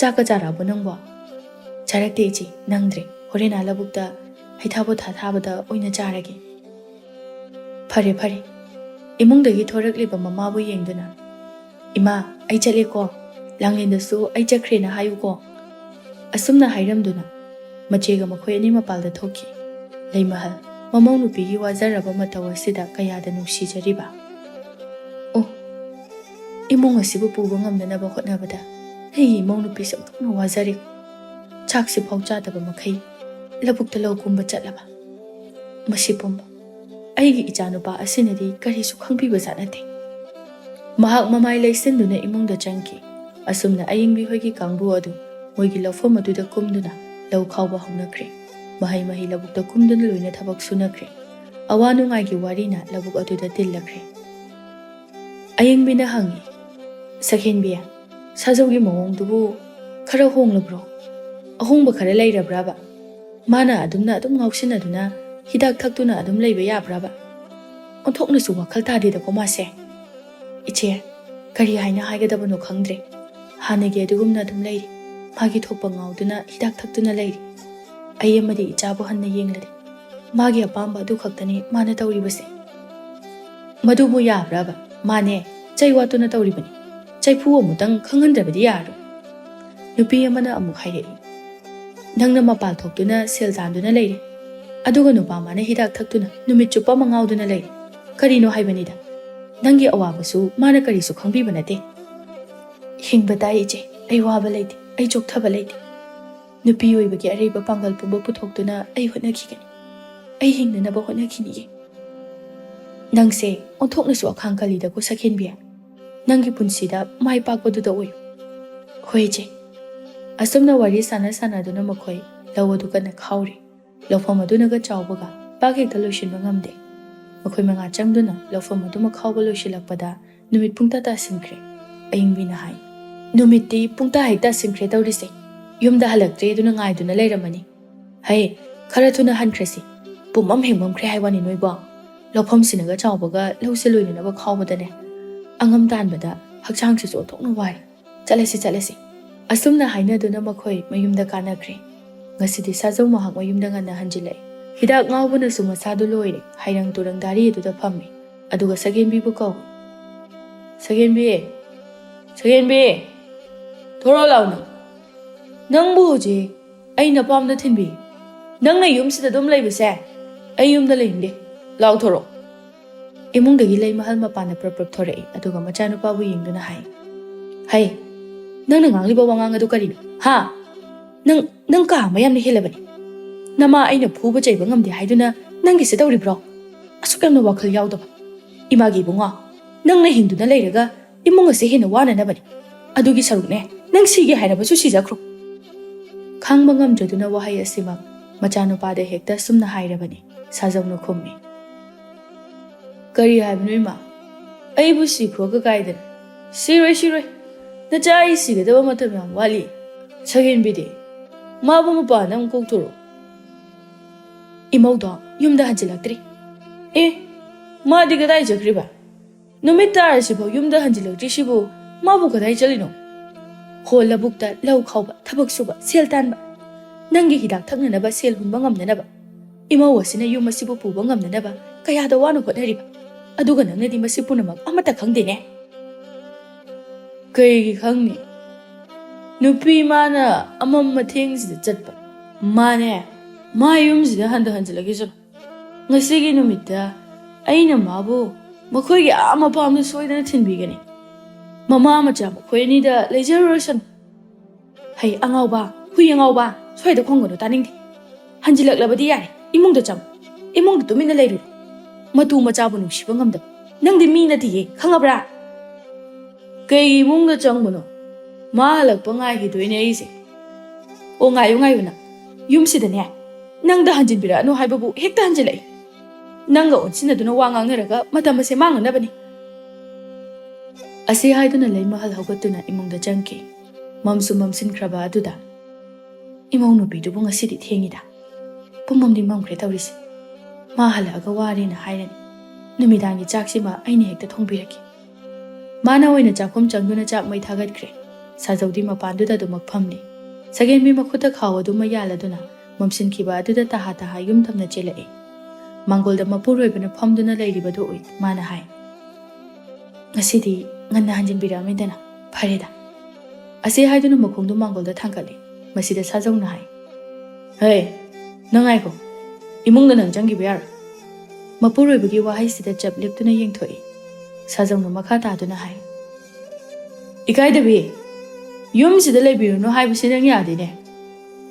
"ꯆꯥꯛꯀ ꯆꯥꯔꯛꯑꯕꯣ ꯅꯪꯕꯣ?" "ꯆꯥꯔꯛꯇꯦ ꯏꯆꯦ, ꯅꯪꯗ꯭ꯔꯦ꯫ ꯍꯣꯔꯦꯟ ꯑꯥ ꯂꯧꯕꯨꯛꯇ ꯍꯩꯊꯥ ꯄꯣꯊꯥ ꯊꯥꯕꯗ ꯑꯣꯏꯅ ꯆꯥꯔꯒꯦ꯫" "ꯐꯔꯦ, ꯐꯔꯦ꯫" ꯏꯃꯨꯡꯗꯒꯤ ꯊꯣꯔꯛꯂꯤꯕ ꯃꯃꯥꯕꯨ ꯌꯦꯡꯗꯨꯅ, "ꯏꯃꯥ, ꯑꯩ ꯆꯠꯂꯦꯀꯣ꯫ ꯂꯥꯡꯂꯦꯟꯗꯁꯨ ꯑꯩ ꯆꯠꯈ꯭ꯔꯦꯅ ꯍꯥꯏꯌꯨꯀꯣ꯫" ꯑꯁꯨꯝꯅ ꯍꯥꯏꯔꯝꯗꯨꯅ ꯃꯆꯦꯒ ꯃꯈꯣꯏ ꯑꯅꯤ ꯃꯄꯥꯜꯗ ꯊꯣꯛꯈꯤ꯫ ꯂꯩꯃꯍꯜ, ꯃꯃꯧ ꯅꯨꯄꯤꯒꯤ ꯋꯥꯖꯔꯕ ꯃꯇꯧ ꯑꯁꯤꯗ ꯀꯌꯥꯗ ꯅꯨꯡꯁꯤꯖꯔꯤꯕ꯫ ꯑꯣ, ꯏꯃꯨꯡ ꯑꯁꯤꯕꯨ ꯄꯨꯕ ꯉꯝꯅꯅꯕ ꯍꯣꯠꯅꯕꯗ ꯑꯩꯒꯤ ꯏꯃꯧ ꯅꯨꯄꯤꯁꯦ ꯑꯣꯟꯊꯣꯛꯅ ꯋꯥꯖꯔꯦ꯫ ꯆꯥꯛꯁꯤꯐꯥꯎ ꯆꯥꯗꯕ ꯃꯈꯩ ꯂꯧꯕꯨꯛꯇ ꯂꯧ ꯀꯨꯝꯕ ꯆꯠꯂꯕ꯫ ꯃꯁꯤ ꯄꯨꯝꯕ ꯑꯩꯒꯤ ꯏꯆꯥꯅꯨꯄꯥ ꯑꯁꯤꯅꯗꯤ ꯀꯔꯤꯁꯨ ꯈꯪꯕꯤꯕ ꯖꯥꯠ ꯅꯠꯇꯦ꯫ ꯃꯍꯥꯛ ꯃꯃꯥꯏ ꯂꯩꯁꯤꯟꯗꯨꯅ ꯏꯃꯨꯡꯗ ꯆꯪꯈꯤ꯫ ꯑꯁꯨꯝꯅ ꯑꯌꯤꯡꯕꯤ ꯍꯣꯏꯒꯤ ꯀꯥꯡꯕꯨ ꯑꯗꯨ ꯃꯣꯏꯒꯤ ꯂꯧꯐꯝ ꯑꯗꯨꯗ ꯀꯨꯝꯗꯨꯅ ꯂꯧ ꯈꯥꯎꯕ ꯍꯧꯅꯈ꯭ꯔꯦ꯫ ꯃꯍꯩ ꯃꯍꯩ ꯂꯧꯕꯨꯛꯇ ꯀꯨꯝꯗꯨꯅ ꯂꯣꯏꯅ ꯊꯕꯛ ꯁꯨꯅꯈ꯭ꯔꯦ꯫ ꯑꯋꯥ ꯅꯨꯡꯉꯥꯏꯒꯤ ꯋꯥꯔꯤꯅ ꯂꯧꯕꯨꯛ ꯑꯗꯨꯗ ꯇꯤꯜꯂꯈ꯭ꯔꯦ꯫ ꯑꯌꯤꯡꯕꯤꯅ ꯍꯪꯉꯤ, "ꯁꯛꯍꯦꯟꯕꯤ, ꯁꯥꯖꯧꯒꯤ ꯃꯑꯣꯡꯗꯨꯕꯨ ꯈꯔ ꯍꯣꯡꯂꯕ꯭ꯔꯣ? ꯑꯍꯣꯡꯕ ꯈꯔ ꯂꯩꯔꯕ꯭ꯔꯕ? ꯃꯥꯅ ꯑꯗꯨꯝꯅ ꯑꯗꯨꯝ ꯉꯥꯎꯁꯤꯟꯅꯗꯨꯅ ꯍꯤꯗꯥꯛ ꯊꯛꯇꯨꯅ ꯑꯗꯨꯝ ꯂꯩꯕ ꯌꯥꯕ꯭ꯔꯕ? ꯑꯣꯟꯊꯣꯛꯅꯁꯨ ꯋꯥꯈꯜ ꯇꯥꯗꯦꯗꯀꯣ ꯃꯥꯁꯦ꯫" "ꯏꯆꯦ, ꯀꯔꯤ ꯍꯥꯏꯅ ꯍꯥꯏꯒꯗꯕꯅꯣ ꯈꯪꯗ꯭ꯔꯦ꯫ ꯍꯥꯟꯅꯒꯤ ꯑꯗꯨꯒꯨꯝꯅ ꯑꯗꯨꯝ ꯂꯩꯔꯤ꯫ ꯃꯥꯒꯤ ꯊꯣꯛꯄ ꯉꯥꯎꯗꯨꯅ ꯍꯤꯗꯥꯛ ꯊꯛꯇꯨꯅ ꯂꯩꯔꯤ꯫ ꯑꯩ ꯑꯃꯗꯤ ꯏꯆꯥꯕꯨ ꯍꯟꯅ ꯌꯦꯡꯂꯗꯦ꯫ ꯃꯥꯒꯤ ꯑꯄꯥꯝꯕ ꯑꯗꯨ ꯈꯛꯇꯅꯤ ꯃꯥꯅ ꯇꯧꯔꯤꯕꯁꯦ꯫ ꯃꯗꯨꯕꯨ ꯌꯥꯕ꯭ꯔꯕ? ꯃꯥꯅꯦ, ꯆꯩ ꯋꯥꯠꯇꯨꯅ ꯇꯧꯔꯤꯕꯅꯤ꯫ ꯆꯩꯐꯨ ꯑꯃꯨꯛꯇꯪ ꯈꯪꯍꯟꯗ꯭ꯔꯕꯗꯤ ꯌꯥꯔꯣꯏ꯫ ꯅꯨꯄꯤ ꯑꯃꯅ ꯑꯃꯨꯛ ꯍꯥꯏꯔꯛꯏ, "ꯅꯪꯅ ꯃꯄꯥꯜ ꯊꯣꯛꯇꯨꯅ ꯁꯦꯜ ꯇꯥꯟꯗꯨꯅ ꯂꯩꯔꯦ, ꯑꯗꯨꯒ ꯅꯨꯄꯥ ꯃꯥꯅ ꯍꯤꯗꯥꯛ ꯊꯛꯇꯨꯅ ꯅꯨꯃꯤꯠ ꯆꯨꯞꯄ ꯑꯃ ꯉꯥꯎꯗꯨꯅ ꯂꯩꯔꯦ꯫ ꯀꯔꯤꯅꯣ ꯍꯥꯏꯕꯅꯤꯗ? ꯅꯪꯒꯤ ꯑꯋꯥꯕꯁꯨ ꯃꯥꯅ ꯀꯔꯤꯁꯨ ꯈꯪꯕꯤꯕ ꯅꯠꯇꯦ꯫" "ꯍꯤꯡꯕ ꯇꯥꯏ ꯏꯆꯦ, ꯑꯩ ꯋꯥꯕ ꯂꯩꯇꯦ, ꯑꯩ ꯆꯣꯛꯊꯕ ꯂꯩꯇꯦ꯫ ꯅꯨꯄꯤ ꯑꯣꯏꯕꯒꯤ ꯑꯔꯩꯕ ꯄꯥꯡꯒꯜ ꯄꯨꯝꯕ ꯄꯨꯊꯣꯛꯇꯨꯅ ꯑꯩ ꯍꯣꯠꯅꯈꯤꯒꯅꯤ꯫ ꯑꯩ ꯍꯤꯡꯅꯅꯕ ꯍꯣꯠꯅꯈꯤꯅꯤꯌꯦ꯫" "ꯅꯪꯁꯦ ꯑꯣꯟꯊꯣꯛꯅꯁꯨ ꯑꯈꯥꯡ ꯀꯜꯂꯤꯗꯀꯣ ꯁꯛꯍꯦꯟꯕꯤ꯫ ꯅꯪꯒꯤ ꯄꯨꯟꯁꯤꯗ ꯃꯥꯏ ꯄꯥꯛꯄꯗꯨꯗ ꯑꯣꯏꯌꯨ꯫" "ꯍꯣꯏ ꯏꯆꯦ꯫" ꯑꯁꯨꯝꯅ ꯋꯥꯔꯤ ꯁꯥꯟꯅ ꯁꯥꯟꯅꯗꯨꯅ ꯃꯈꯣꯏ ꯂꯧ ꯑꯗꯨ ꯀꯟꯅ ꯈꯥꯎꯔꯤ꯫ ꯂꯧꯐꯝ ꯑꯗꯨꯅꯒ ꯆꯥꯎꯕꯒ ꯄꯥꯛ ꯍꯦꯛꯇ ꯂꯣꯏꯁꯤꯟꯕ ꯉꯝꯗꯦ꯫ ꯃꯈꯣꯏ ꯃꯉꯥ ꯆꯪꯗꯨꯅ ꯂꯧꯐꯝ ꯑꯗꯨꯃꯛ ꯈꯥꯎꯕ ꯂꯣꯏꯁꯤꯜꯂꯛꯄꯗ ꯅꯨꯃꯤꯠ ꯄꯨꯡꯇꯥ ꯇꯥꯁꯤꯟꯈ꯭ꯔꯦ꯫ ꯑꯌꯤꯡꯕꯤꯅ ꯍꯥꯏ, "ꯅꯨꯃꯤꯠꯇꯤ ꯄꯨꯡꯇꯥ ꯍꯦꯛ ꯇꯥꯁꯤꯟꯈ꯭ꯔꯦ ꯇꯧꯔꯤꯁꯦ꯫ ꯌꯨꯝꯗ ꯍꯜꯂꯛꯇ꯭ꯔꯦ ꯑꯗꯨꯅ ꯉꯥꯏꯗꯨꯅ ꯂꯩꯔꯝꯃꯅꯤ꯫ ꯍꯩ, ꯈꯔ ꯊꯨꯅ ꯍꯟꯈ꯭ꯔꯁꯤ꯫ ꯄꯨꯝꯃꯝ ꯍꯦꯟꯃꯝꯈ꯭ꯔꯦ ꯍꯥꯏ ꯋꯥꯅꯤ ꯅꯣꯏꯕꯣ꯫ ꯂꯧꯐꯝꯁꯤꯅꯒ ꯆꯥꯎꯕꯒ ꯂꯧꯁꯦ ꯂꯣꯏꯅꯅꯕ ꯈꯥꯎꯕꯗꯅꯦ ꯑꯉꯝ ꯇꯥꯟꯕꯗ ꯍꯛꯆꯥꯡꯁꯤꯁꯨ ꯑꯣꯟꯊꯣꯛꯅ ꯋꯥꯔꯦ꯫ ꯆꯠꯂꯁꯤ, ꯆꯠꯂꯁꯤ꯫" ꯑꯁꯨꯝꯅ ꯍꯥꯏꯅꯗꯨꯅ ꯃꯈꯣꯏ ꯃꯌꯨꯝꯗ ꯀꯥꯅꯈ꯭ꯔꯦ꯫ ꯉꯁꯤꯗꯤ ꯁꯥꯖꯧ ꯃꯍꯥꯛ ꯃꯌꯨꯝꯗ ꯉꯟꯅ ꯍꯟꯖꯤꯜꯂꯛꯏ꯫ ꯍꯤꯗꯥꯛ ꯉꯥꯎꯕꯅꯁꯨ ꯃꯁꯥꯗꯨ ꯂꯣꯏꯔꯦ꯫ ꯍꯩꯔꯪ ꯇꯨꯔꯪ ꯗꯥꯔꯤ ꯑꯗꯨꯗ ꯐꯝꯃꯤ꯫ ꯑꯗꯨꯒ ꯁꯒꯦꯟꯕꯤꯕꯨ ꯀꯧꯏ꯫ "ꯁꯒꯦꯟꯕꯤ! ꯁꯒꯦꯟꯕꯤ! ꯊꯣꯔꯛꯑꯣ ꯂꯥꯎ ꯅꯪ꯫ ꯅꯪꯕꯨ ꯍꯧꯖꯤꯛ ꯑꯩ ꯅꯄꯥꯝꯗ ꯊꯤꯟꯕꯤ꯫ ꯅꯪꯅ ꯌꯨꯝꯁꯤꯗ ꯑꯗꯨꯝ ꯂꯩꯕꯁꯦ ꯑꯩ ꯌꯨꯝꯗ ꯂꯩꯅꯤꯡꯗꯦ꯫ ꯂꯥꯎ ꯊꯣꯔꯛꯑꯣ꯫" ꯏꯃꯨꯡꯗꯒꯤ ꯂꯩ ꯃꯍꯜ ꯃꯄꯥꯟꯗ ꯄ꯭ꯔꯞ ꯄ꯭ꯔꯞ ꯊꯣꯔꯛꯏ꯫ ꯑꯗꯨꯒ ꯃꯆꯥꯅꯨꯄꯥꯕꯨ ꯌꯦꯡꯗꯨꯅ ꯍꯥꯏ, "ꯍꯩ, ꯅꯪꯅ ꯉꯥꯡꯂꯤꯕ ꯋꯥꯉꯥꯡ ꯑꯗꯨ ꯀꯔꯤꯅꯣ? ꯍꯥ? ꯅꯪ, ꯅꯪ ꯀꯥ ꯑꯃ ꯌꯥꯝꯅ ꯍꯦꯜꯂꯕꯅꯤ꯫ ꯅꯃꯥ ꯑꯩꯅ ꯐꯨꯕ ꯆꯩꯕ ꯉꯝꯗꯦ ꯍꯥꯏꯗꯨꯅ ꯅꯪꯒꯤꯁꯦ ꯇꯧꯔꯤꯕ꯭ꯔꯣ? ꯑꯁꯨꯛ ꯌꯥꯝꯅ ꯋꯥꯈꯜ ꯌꯥꯎꯗꯕ꯫ ꯏꯃꯥꯒꯤ ꯏꯕꯨꯡꯉꯣ, ꯅꯪꯅ ꯍꯤꯡꯗꯨꯅ ꯂꯩꯔꯒ ꯏꯃꯨꯡ ꯑꯁꯦ ꯍꯦꯟꯅ ꯋꯥꯅꯅꯕꯅꯤ꯫ ꯑꯗꯨꯒꯤ ꯁꯔꯨꯛꯅꯦ, ꯅꯪ ꯁꯤꯒꯦ ꯍꯥꯏꯔꯕꯁꯨ ꯁꯤꯖꯈ꯭ꯔꯣ꯫" ꯈꯥꯡꯕ ꯉꯝꯗ꯭ꯔꯗꯨꯅ ꯋꯥꯍꯩ ꯑꯁꯤꯃꯛ ꯃꯆꯥꯅꯨꯄꯥꯗ ꯍꯦꯛꯇ ꯁꯨꯝꯅ ꯍꯥꯏꯔꯕꯅꯤ꯫ ꯁꯥꯖꯧꯅ ꯈꯨꯝꯃꯤ, "ꯀꯔꯤ ꯍꯥꯏꯕꯅꯣ ꯏꯃꯥ? ꯑꯩꯕꯨ ꯁꯤꯈ꯭ꯔꯣꯒ ꯀꯥꯏꯗꯅ? ꯁꯤꯔꯣꯏ, ꯁꯤꯔꯣꯏ꯫ ꯅꯆꯥ ꯑꯩ ꯁꯤꯒꯗꯕ ꯃꯇꯝ ꯌꯥꯝ ꯋꯥꯠꯂꯤ꯫ ꯁꯒꯦꯟꯕꯤꯗꯤ? ꯃꯥꯕꯨ ꯃꯄꯥꯟꯗ ꯑꯃꯨꯛ ꯀꯧꯊꯣꯔꯛꯑꯣ꯫" "ꯏꯃꯧꯗꯣ ꯌꯨꯝꯗ ꯍꯟꯖꯤꯜꯂꯛꯇ꯭ꯔꯤ꯫" "ꯑꯦ, ꯃꯥꯗꯤ ꯀꯗꯥꯏ ꯆꯠꯈ꯭ꯔꯤꯕ? ꯅꯨꯃꯤꯠ ꯇꯥꯔꯁꯤꯐꯥꯎ ꯌꯨꯝꯗ ꯍꯟꯖꯤꯜꯂꯛꯇ꯭ꯔꯤꯁꯤꯕꯨ ꯃꯥꯕꯨ ꯀꯗꯥꯏ ꯆꯠꯂꯤꯅꯣ?" ꯍꯣ ꯂꯧꯕꯨꯛꯇ ꯂꯧ ꯈꯥꯎꯕ, ꯊꯕꯛ ꯁꯨꯕ, ꯁꯦꯜ ꯇꯥꯟꯕ, ꯅꯪꯒꯤ ꯍꯤꯗꯥꯛ ꯊꯛꯅꯅꯕ ꯁꯦꯜ ꯍꯨꯟꯕ ꯉꯝꯅꯅꯕ, ꯏꯃꯧ ꯑꯁꯤꯅ ꯌꯨꯝ ꯑꯁꯤꯕꯨ ꯄꯨꯕ ꯉꯝꯅꯅꯕ ꯀꯌꯥꯗ ꯋꯥꯅ ꯍꯣꯠꯅꯔꯤꯕ, ꯑꯗꯨꯒ ꯅꯪꯅꯗꯤ ꯃꯁꯤ ꯄꯨꯝꯅꯃꯛ ꯑꯃꯠꯇ ꯈꯪꯗꯦꯅꯦ꯫ ꯀꯩꯒꯤ ꯈꯪꯅꯤ? ꯅꯨꯄꯤ ꯃꯥꯅ ꯑꯃꯝ ꯑꯊꯦꯡꯁꯤꯗ ꯆꯠꯄ, ꯃꯥꯅꯦ, ꯃꯥ ꯌꯨꯝꯁꯤꯗ ꯍꯟꯗ ꯍꯟꯖꯤꯜꯂꯒꯦ ꯆꯠꯂꯣ꯫ ꯉꯁꯤꯒꯤ ꯅꯨꯃꯤꯠꯇ ꯑꯩꯅ ꯃꯥꯕꯨ ꯃꯈꯣꯏꯒꯤ ꯑꯥ ꯃꯄꯥꯝꯗ ꯁꯣꯏꯗꯅ ꯊꯤꯟꯕꯤꯒꯅꯤ꯫ ꯃꯃꯥ ꯃꯆꯥ ꯃꯈꯣꯏ ꯑꯅꯤꯗ ꯂꯩꯖꯔꯨꯔꯁꯅꯨ꯫ ꯍꯩ ꯑꯉꯥꯎꯕ, ꯍꯨꯏ ꯑꯉꯥꯎꯕ, ꯁ꯭ꯋꯥꯏꯗ ꯈꯣꯡꯒꯅꯨ, ꯇꯥꯅꯤꯡꯗꯦ꯫ ꯍꯟꯖꯤꯜꯂꯛꯂꯕꯗꯤ ꯌꯥꯔꯦ, ꯏꯃꯨꯡꯗ ꯆꯪꯉꯨ, ꯏꯃꯨꯡꯗ ꯇꯨꯃꯤꯟꯅ ꯂꯩꯔꯨꯔꯣ꯫ ꯃꯇꯨ ꯃꯆꯥꯕꯨ ꯅꯨꯡꯁꯤꯕ ꯉꯝꯗꯕ ꯅꯪꯗꯤ ꯃꯤ ꯅꯠꯇꯤꯌꯦ, ꯈꯪꯉꯕ꯭ꯔꯥ? ꯀꯩ ꯏꯃꯨꯡꯗ ꯆꯪꯕꯅꯣ? ꯃꯥ ꯍꯜꯂꯛꯄ ꯉꯥꯏꯈꯤꯗꯣꯏꯅꯦ ꯑꯩꯁꯦ꯫ ꯑꯣ, ꯉꯥꯏꯌꯨ, ꯉꯥꯏꯌꯨ ꯅꯪ꯫ ꯌꯨꯝꯁꯤꯗꯅꯦ, ꯅꯪꯗ ꯍꯟꯖꯤꯟꯕꯤꯔꯛꯑꯅꯨ ꯍꯥꯏꯕꯕꯨ ꯍꯦꯛꯇ ꯍꯟꯖꯤꯜꯂꯛꯏ꯫ ꯅꯪꯒ ꯑꯣꯟꯁꯤꯟꯅꯗꯨꯅ ꯋꯥ ꯉꯥꯡꯅꯔꯒ ꯃꯇꯝ ꯑꯁꯦ ꯃꯥꯡꯅꯅꯕꯅꯤ꯫ ꯑꯁꯤ ꯍꯥꯏꯗꯨꯅ ꯂꯩꯃꯍꯜ ꯍꯧꯒꯠꯇꯨꯅ ꯏꯃꯨꯡꯗ ꯆꯪꯈꯤ꯫ ꯃꯝꯁꯨ ꯃꯝꯁꯤꯟꯈ꯭ꯔꯕ ꯑꯗꯨꯗ, "ꯏꯃꯧ ꯅꯨꯄꯤꯗꯨꯕꯨ ꯉꯁꯤꯗꯤ ꯊꯦꯡꯉꯤꯗ꯫ ꯄꯨꯝꯃꯝꯗꯤ ꯃꯝꯈ꯭ꯔꯦ ꯇꯧꯔꯤꯁꯦ꯫ ꯃꯥ ꯍꯜꯂꯛꯑꯒ ꯋꯥꯔꯦꯅ ꯍꯥꯏꯔꯅꯤ꯫ ꯅꯨꯃꯤꯗꯥꯡꯒꯤ ꯆꯥꯛꯁꯤꯃ ꯑꯩꯅ ꯍꯦꯛꯇ ꯊꯣꯡꯕꯤꯔꯒꯦ꯫" ꯃꯥꯅ ꯑꯣꯏꯅ ꯆꯥꯛꯈꯨꯝ ꯆꯪꯗꯨꯅ ꯆꯥꯛ ꯃꯩ ꯊꯥꯒꯠꯈ꯭ꯔꯦ꯫ ꯁꯥꯖꯧꯗꯤ ꯃꯄꯥꯟꯗꯨꯗ ꯑꯗꯨꯃꯛ ꯐꯝꯂꯤ꯫ ꯁꯒꯦꯟꯕꯤ ꯃꯈꯨꯠꯇ ꯈꯥꯎ ꯑꯗꯨꯃ ꯌꯥꯜꯂꯗꯨꯅ ꯃꯝꯁꯤꯟꯈꯤꯕ ꯑꯗꯨꯗ ꯇꯍꯥ ꯇꯍꯥ ꯌꯨꯝ ꯊꯪꯅ ꯆꯦꯜꯂꯛꯏ꯫ ꯃꯥꯡꯒꯣꯜꯗ ꯃꯄꯨꯔꯣꯏꯕꯅ ꯐꯝꯗꯨꯅ ꯂꯩꯔꯤꯕꯗꯨ ꯎꯏ꯫ ꯃꯥꯅ ꯍꯥꯏ, "ꯉꯁꯤꯗꯤ ꯉꯟꯅ ꯍꯟꯖꯤꯟꯕꯤꯔꯛꯑꯝꯃꯤꯗꯅ ꯐꯔꯦꯗ꯫" ꯑꯁꯤ ꯍꯥꯏꯗꯨꯅ ꯃꯈꯣꯡꯗꯨ ꯃꯥꯡꯒꯣꯜꯗ ꯊꯥꯡꯒꯠꯂꯤ꯫ ꯃꯁꯤꯗ ꯁꯥꯖꯧꯅ ꯍꯥꯏ, "ꯍꯦ, ꯅꯪ ꯉꯥꯏꯈꯣ, ꯏꯃꯨꯡꯗ ꯅꯪ ꯆꯪꯈꯤꯕ ꯌꯥꯔꯣꯏ꯫" ꯃꯄꯨꯔꯣꯏꯕꯒꯤ ꯋꯥꯍꯩꯁꯤꯗ ꯆꯞ ꯂꯦꯞꯇꯨꯅ ꯌꯦꯡꯊꯣꯛꯏ꯫ ꯁꯥꯖꯧꯅ ꯃꯈꯥ ꯇꯥꯗꯨꯅ ꯍꯥꯏ, "ꯏꯀꯥꯏꯗꯕꯤ, ꯌꯨꯝꯁꯤꯗ ꯂꯩꯕꯤꯔꯨꯅꯨ ꯍꯥꯏꯕꯁꯤ ꯅꯪ ꯌꯥꯗꯦꯅꯦ꯫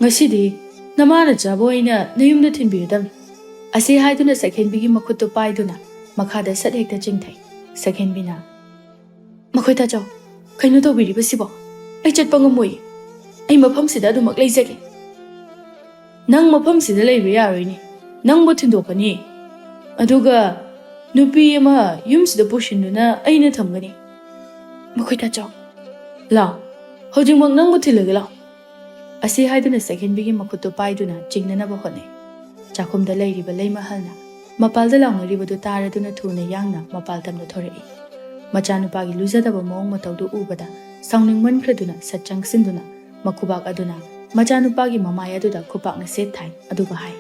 ꯉꯁꯤꯗꯤ ꯅꯃꯥꯅ ꯆꯥꯕ ꯑꯣꯏꯅ ꯅꯌꯨꯝꯗ ꯊꯤꯟꯕꯤꯔꯗꯝꯅꯤ꯫" ꯑꯁꯤ ꯍꯥꯏꯗꯨꯅ ꯁꯛꯍꯦꯟꯕꯤꯒꯤ ꯃꯈꯨꯠꯇꯨ ꯄꯥꯏꯗꯨꯅ ꯃꯈꯥꯗ ꯁꯠ ꯍꯦꯛꯇ ꯆꯤꯡꯊꯩ꯫ ꯁꯛꯍꯦꯟꯕꯤꯅ, "ꯃꯈꯣꯏ ꯇꯥꯆꯧ, ꯀꯩꯅꯣ ꯇꯧꯕꯤꯔꯤꯕꯁꯤꯕꯣ? ꯑꯩ ꯆꯠꯄ ꯉꯝꯃꯣꯏ꯫ ꯑꯩ ꯃꯐꯝꯁꯤꯗ ꯑꯗꯨꯃꯛ ꯂꯩꯖꯒꯦ꯫" "ꯅꯪ ꯃꯐꯝꯁꯤꯗ ꯂꯩꯕ ꯌꯥꯔꯣꯏꯅꯦ꯫ ꯅꯪꯕꯨ ꯊꯤꯟꯗꯣꯛꯀꯅꯤ꯫ ꯑꯗꯨꯒ ꯅꯨꯄꯤ ꯑꯃ ꯌꯨꯝꯁꯤꯗ ꯄꯨꯁꯤꯟꯗꯨꯅ ꯑꯩꯅ ꯊꯝꯒꯅꯤ꯫" "ꯃꯈꯣꯏ ꯇꯥꯆꯧ, ꯂꯥꯎ, ꯍꯧꯖꯤꯛꯃꯛ ꯅꯪꯕꯨ ꯊꯤꯜꯂꯒꯦ ꯂꯥꯎ꯫" ꯑꯁꯤ ꯍꯥꯏꯗꯨꯅ ꯁꯛꯍꯦꯟꯕꯤꯒꯤ ꯃꯈꯨꯠꯇꯨ ꯄꯥꯏꯗꯨꯅ ꯆꯤꯡꯅꯅꯕ ꯍꯣꯠꯅꯩ꯫ ꯆꯥꯛꯈꯨꯝꯗ ꯂꯩꯔꯤꯕ ꯂꯩꯃꯍꯜꯅ ꯃꯄꯥꯜꯗ ꯂꯥꯎꯅꯔꯤꯕꯗꯨ ꯇꯥꯔꯗꯨꯅ ꯊꯨꯅ ꯌꯥꯡꯅ ꯃꯄꯥꯜ ꯇꯝꯅ ꯊꯣꯔꯛꯏ꯫ ꯃꯆꯥꯅꯨꯄꯥꯒꯤ ꯂꯨꯖꯗꯕ ꯃꯑꯣꯡ ꯃꯇꯧꯗꯨ ꯎꯕꯗ ꯁꯥꯎꯅꯤꯡꯃꯟꯈ꯭ꯔꯗꯨꯅ ꯁꯠ ꯆꯪꯁꯤꯟꯗꯨꯅ ꯃꯈꯨꯕꯥꯛ ꯑꯗꯨꯅ ꯃꯆꯥꯅꯨꯄꯥꯒꯤ ꯃꯃꯥꯏ ꯑꯗꯨꯗ ꯈꯨꯄꯥꯛꯅ ꯁꯦꯠ ꯊꯥꯏ, ꯑꯗꯨꯒ ꯍꯥꯏ,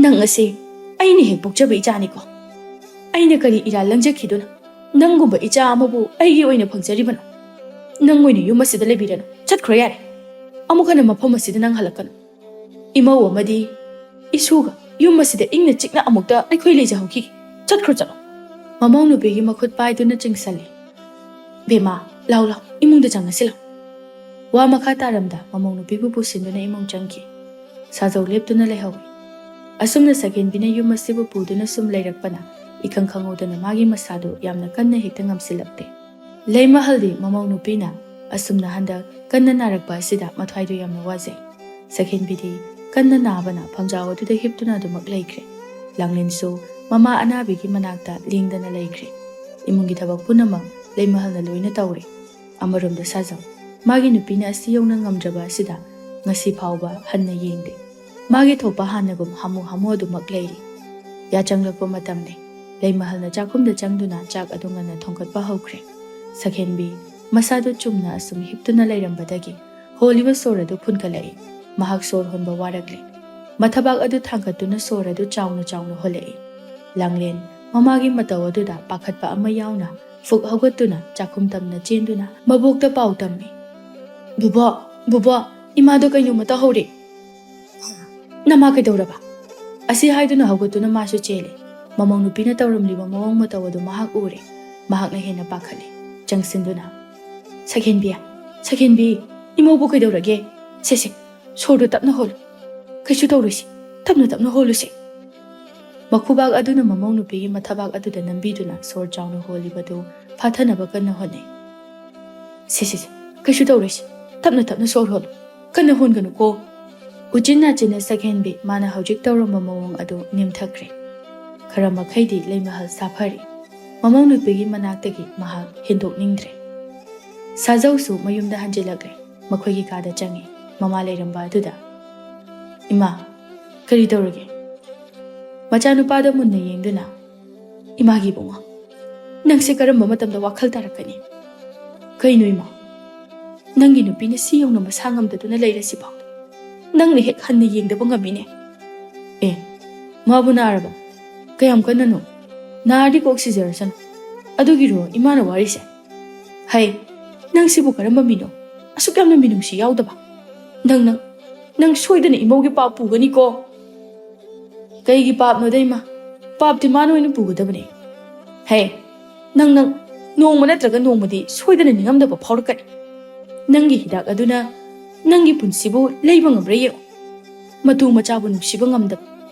"ꯅꯪ ꯑꯁꯤ ꯑꯩꯅ ꯍꯦꯛ ꯄꯣꯛꯆꯕ ꯏꯆꯥꯅꯤꯀꯣ꯫ ꯑꯩꯅ ꯀꯔꯤ ꯏꯔꯥꯜ ꯂꯪꯖꯈꯤꯗꯨꯅ ꯅꯪꯒꯨꯝꯕ ꯏꯆꯥ ꯑꯃꯕꯨ ꯑꯩꯒꯤ ꯑꯣꯏꯅ ꯐꯪꯖꯔꯤꯕꯅꯣ? ꯅꯪ ꯑꯣꯏꯅ ꯌꯨꯝ ꯑꯁꯤꯗ ꯂꯩꯕꯤꯔꯅꯨ, ꯆꯠꯈ꯭ꯔꯣ ꯌꯥꯔꯦ꯫ ꯑꯃꯨꯛ ꯍꯟꯅ ꯃꯐꯝ ꯑꯁꯤꯗ ꯅꯪ ꯍꯜꯂꯛꯀꯅꯨ꯫ ꯏꯃꯧ ꯑꯃꯗꯤ ꯏꯁꯨꯒ ꯌꯨꯝ ꯑꯁꯤꯗ ꯏꯪꯅ ꯆꯤꯛꯅ ꯑꯃꯨꯛꯇ ꯑꯩꯈꯣꯏ ꯂꯩꯖꯍꯧꯈꯤꯒꯦ꯫ ꯆꯠꯈ꯭ꯔꯣ, ꯆꯠꯂꯣ꯫" ꯃꯃꯧ ꯅꯨꯄꯤꯒꯤ ꯃꯈꯨꯠ ꯄꯥꯏꯗꯨꯅ ꯆꯤꯡꯁꯜꯂꯤ꯫ "ꯕꯦꯝꯃ, ꯂꯥꯎ ꯂꯥꯎ, ꯏꯃꯨꯡꯗ ꯆꯪꯉꯁꯤ ꯂꯥꯎ꯫" ꯋꯥ ꯃꯈꯥ ꯇꯥꯔꯝꯗ ꯃꯃꯧ ꯅꯨꯄꯤꯕꯨ ꯄꯨꯁꯤꯟꯗꯨꯅ ꯏꯃꯨꯡ ꯆꯪꯈꯤ꯫ ꯁꯥꯖꯧ ꯂꯦꯞꯇꯨꯅ ꯂꯩꯍꯧꯏ꯫ ꯑꯁꯨꯝꯅ ꯁꯛꯍꯦꯟꯕꯤꯅ ꯌꯨꯝ ꯑꯁꯤꯕꯨ ꯄꯨꯗꯨꯅ ꯁꯨꯝ ꯂꯩꯔꯛꯄꯅ ꯏꯈꯪ ꯈꯪꯍꯧꯗꯅ ꯃꯥꯒꯤ ꯃꯁꯥꯗꯨ ꯌꯥꯝꯅ ꯀꯟꯅ ꯍꯦꯛꯇ ꯉꯝꯁꯤꯜꯂꯛꯇꯦ꯫ ꯂꯩꯃꯍꯜꯗꯤ ꯃꯃꯧ ꯅꯨꯄꯤꯅ ꯑꯁꯨꯝꯅ ꯍꯟꯗꯛ ꯀꯟꯅ ꯅꯥꯔꯛꯄ ꯑꯁꯤꯗ ꯃꯊ꯭ꯋꯥꯏꯗꯨ ꯌꯥꯝꯅ ꯋꯥꯖꯩ꯫ ꯁꯛꯍꯦꯟꯕꯤꯗꯤ ꯀꯟꯅ ꯅꯥꯕꯅ ꯐꯝꯖꯥꯎ ꯑꯗꯨꯗ ꯍꯤꯞꯇꯨꯅ ꯑꯗꯨꯃꯛ ꯂꯩꯈ꯭ꯔꯦ꯫ ꯂꯥꯡꯂꯦꯟꯁꯨ ꯃꯃꯥ ꯑꯅꯥꯕꯤꯒꯤ ꯃꯅꯥꯛꯇ ꯂꯦꯡꯗꯅ ꯂꯩꯈ꯭ꯔꯦ꯫ ꯏꯃꯨꯡꯒꯤ ꯊꯕꯛ ꯄꯨꯝꯅꯃꯛ ꯂꯩꯃꯍꯜꯅ ꯂꯣꯏꯅ ꯇꯧꯔꯦ꯫ ꯑꯃꯔꯣꯝꯗ ꯁꯥꯖꯧ, ꯃꯥꯒꯤ ꯅꯨꯄꯤꯅ ꯑꯁꯤ ꯌꯧꯅ ꯉꯝꯗ꯭ꯔꯕ ꯑꯁꯤꯗ ꯉꯁꯤ ꯐꯥꯎꯕ ꯍꯟꯅ ꯌꯦꯡꯗꯦ꯫ ꯃꯥꯒꯤ ꯊꯣꯛꯄ ꯍꯥꯟꯅꯒꯨꯝ ꯍꯥꯃꯨ ꯍꯥꯃꯨ ꯑꯗꯨꯃꯛ ꯂꯩꯔꯤ꯫ ꯌꯥꯆꯪꯂꯛꯄ ꯃꯇꯝꯅꯤ꯫ ꯂꯩꯃꯍꯜꯅ ꯆꯥꯛꯈꯨꯝꯗ ꯆꯪꯗꯨꯅ ꯆꯥꯛ ꯑꯗꯨ ꯉꯟꯅ ꯊꯣꯡꯒꯠꯄ ꯍꯧꯈ꯭ꯔꯦ꯫ ꯁꯛꯍꯦꯟꯕꯤ ꯃꯁꯥꯗꯨ ꯆꯨꯝꯅ ꯑꯁꯨꯝ ꯍꯤꯞꯇꯨꯅ ꯂꯩꯔꯝꯕꯗꯒꯤ ꯍꯣꯜꯂꯤꯕ ꯁꯣꯔ ꯑꯗꯨ ꯐꯨꯟꯒꯠꯂꯛꯏ꯫ ꯃꯍꯥꯛ ꯁꯣꯔ ꯍꯣꯟꯕ ꯋꯥꯔꯛꯂꯦ꯫ ꯃꯊꯕꯥꯛ ꯑꯗꯨ ꯊꯥꯡꯒꯠꯇꯨꯅ ꯁꯣꯔ ꯑꯗꯨ ꯆꯥꯎꯅ ꯆꯥꯎꯅ ꯍꯣꯜꯂꯛꯏ꯫ ꯂꯥꯡꯂꯦꯟ ꯃꯃꯥꯒꯤ ꯃꯇꯧ ꯑꯗꯨꯗ ꯄꯥꯈꯠꯄ ꯑꯃ ꯌꯥꯎꯅ ꯐꯨꯛ ꯍꯧꯒꯠꯇꯨꯅ ꯆꯥꯛꯈꯨꯝ ꯇꯝꯅ ꯆꯦꯟꯗꯨꯅ ꯃꯕꯣꯛꯇ ꯄꯥꯎ ꯇꯝꯃꯤ꯫ "ꯕꯨꯕꯣꯛ, ꯕꯨꯕꯣꯛ, ꯏꯃꯥꯗꯣ ꯀꯩꯅꯣꯝꯃ ꯇꯧꯍꯧꯔꯦ꯫" "ꯅꯃꯥ ꯀꯩꯗꯧꯔꯕ?" ꯑꯁꯤ ꯍꯥꯏꯗꯨꯅ ꯍꯧꯒꯠꯇꯨꯅ ꯃꯥꯁꯨ ꯆꯦꯜꯂꯤ꯫ ꯃꯃꯧ ꯅꯨꯄꯤꯅ ꯇꯧꯔꯝꯂꯤꯕ ꯃꯑꯣꯡ ꯃꯇꯧ ꯑꯗꯨ ꯃꯍꯥꯛ ꯎꯔꯦ꯫ ꯃꯍꯥꯛꯅ ꯍꯦꯟꯅ ꯄꯥꯈꯠꯂꯤ꯫ ꯆꯪꯁꯤꯟꯗꯨꯅ, "ꯁꯛꯍꯦꯟꯕꯤ, ꯁꯛꯍꯦꯟꯕꯤ, ꯏꯃꯧꯕꯨ ꯀꯩꯗꯧꯔꯒꯦ? ꯁꯦ, ꯁꯦ, ꯁꯣꯔꯗꯨ ꯇꯞꯅ ꯍꯣꯜꯂꯨ꯫ ꯀꯩꯁꯨ ꯇꯧꯔꯣꯏꯁꯤ, ꯇꯞꯅ ꯇꯞꯅ ꯍꯣꯜꯂꯨꯁꯤ꯫" ꯃꯈꯨꯕꯥꯛ ꯑꯗꯨꯅ ꯃꯃꯧ ꯅꯨꯄꯤꯒꯤ ꯃꯊꯕꯥꯛ ꯑꯗꯨꯗ ꯅꯝꯕꯤꯗꯨꯅ ꯁꯣꯔ ꯆꯥꯎꯅ ꯍꯣꯜꯂꯤꯕꯗꯨ ꯐꯥꯊꯅꯕ ꯀꯟꯅ ꯍꯣꯠꯅꯩ꯫ "ꯁꯦ, ꯁꯦ, ꯁꯦ, ꯀꯩꯁꯨ ꯇꯧꯔꯣꯏꯁꯤ, ꯇꯞꯅ ꯇꯞꯅ ꯁꯣꯔ ꯍꯣꯜꯂꯨ, ꯀꯟꯅ ꯍꯣꯟꯒꯅꯨꯀꯣ꯫" ꯎꯆꯤꯟ ꯅꯥꯆꯤꯟꯅ ꯁꯛꯍꯦꯟꯕꯤ ꯃꯥꯅ ꯍꯧꯖꯤꯛ ꯇꯧꯔꯝꯕ ꯃꯑꯣꯡ ꯑꯗꯨ ꯅꯦꯝꯊꯈ꯭ꯔꯦ꯫ ꯈꯔ ꯃꯈꯩꯗꯤ ꯂꯩꯃꯍꯜ ꯁꯥꯐꯔꯤ꯫ ꯃꯃꯧ ꯅꯨꯄꯤꯒꯤ ꯃꯅꯥꯛꯇꯒꯤ ꯃꯍꯥꯛ ꯍꯦꯟꯗꯣꯛꯅꯤꯡꯗ꯭ꯔꯦ꯫ ꯁꯥꯖꯧꯁꯨ ꯃꯌꯨꯝꯗ ꯍꯟꯖꯤꯜꯂꯛꯂꯦ꯫ ꯃꯈꯣꯏꯒꯤ ꯀꯥꯗ ꯆꯪꯉꯤ꯫ ꯃꯃꯥ ꯂꯩꯔꯝꯕ ꯑꯗꯨꯗ, "ꯏꯃꯥ, ꯀꯔꯤ ꯇꯧꯔꯒꯦ?" ꯃꯆꯥꯅꯨꯄꯥꯗ ꯃꯨꯟꯅ ꯌꯦꯡꯗꯨꯅ, "ꯏꯃꯥꯒꯤ ꯏꯕꯨꯡꯉꯣ, ꯅꯪꯁꯦ ꯀꯔꯝꯕ ꯃꯇꯝꯗ ꯋꯥꯈꯜ ꯇꯥꯔꯛꯀꯅꯤ? ꯀꯩꯅꯣ ꯏꯃꯥ, ꯅꯪꯒꯤ ꯅꯨꯄꯤꯅ ꯁꯤ ꯌꯧꯅ ꯃꯁꯥ ꯉꯝꯗꯗꯨꯅ ꯂꯩꯔꯁꯤꯐꯥꯎ ꯅꯪꯅ ꯍꯦꯛ ꯍꯟꯅ ꯌꯦꯡꯗꯕ ꯉꯝꯃꯤꯅꯦ꯫ ꯑꯦ, ꯃꯥꯕꯨ ꯅꯥꯔꯕ? ꯀꯌꯥꯝ ꯀꯟꯅꯅꯣ? ꯅꯥꯔꯗꯤ ꯀꯣꯛ ꯁꯤꯖꯔꯁꯅꯨ꯫ ꯑꯗꯨꯒꯤꯔꯣ ꯏꯃꯥꯅ ꯋꯥꯔꯤꯁꯦ? ꯍꯩ, ꯅꯪꯁꯤꯕꯨ ꯀꯔꯝꯕ ꯃꯤꯅꯣ? ꯑꯁꯨꯛ ꯌꯥꯝꯅ ꯃꯤꯅꯨꯡꯁꯤ ꯌꯥꯎꯗꯕ꯫ ꯅꯪ, ꯅꯪ, ꯅꯪ ꯁꯣꯏꯗꯅ ꯏꯃꯧꯒꯤ ꯄꯥꯞ ꯄꯨꯒꯅꯤꯀꯣ꯫ ꯀꯩꯒꯤ ꯄꯥꯞꯅꯣꯗ ꯏꯃꯥ? ꯄꯥꯞꯇꯤ ꯃꯥꯅ ꯑꯣꯏꯅ ꯄꯨꯒꯗꯕꯅꯦ꯫ ꯍꯦ, ꯅꯪ, ꯅꯪ, ꯅꯣꯡꯃ ꯅꯠꯇ꯭ꯔꯒ ꯅꯣꯡꯃꯗꯤ ꯁꯣꯏꯗꯅ ꯅꯤꯡꯉꯝꯗꯕ ꯐꯥꯎꯔꯛꯀꯅꯤ꯫ ꯅꯪꯒꯤ ꯍꯤꯗꯥꯛ ꯑꯗꯨꯅ ꯅꯪꯒꯤ ꯄꯨꯟꯁꯤꯕꯨ ꯂꯩꯕ ꯉꯝꯕ꯭ꯔꯥ ꯌꯦꯡꯉꯨ꯫ ꯃꯇꯨ ꯃꯆꯥꯕꯨ ꯅꯨꯡꯁꯤꯕ ꯉꯝꯗꯕ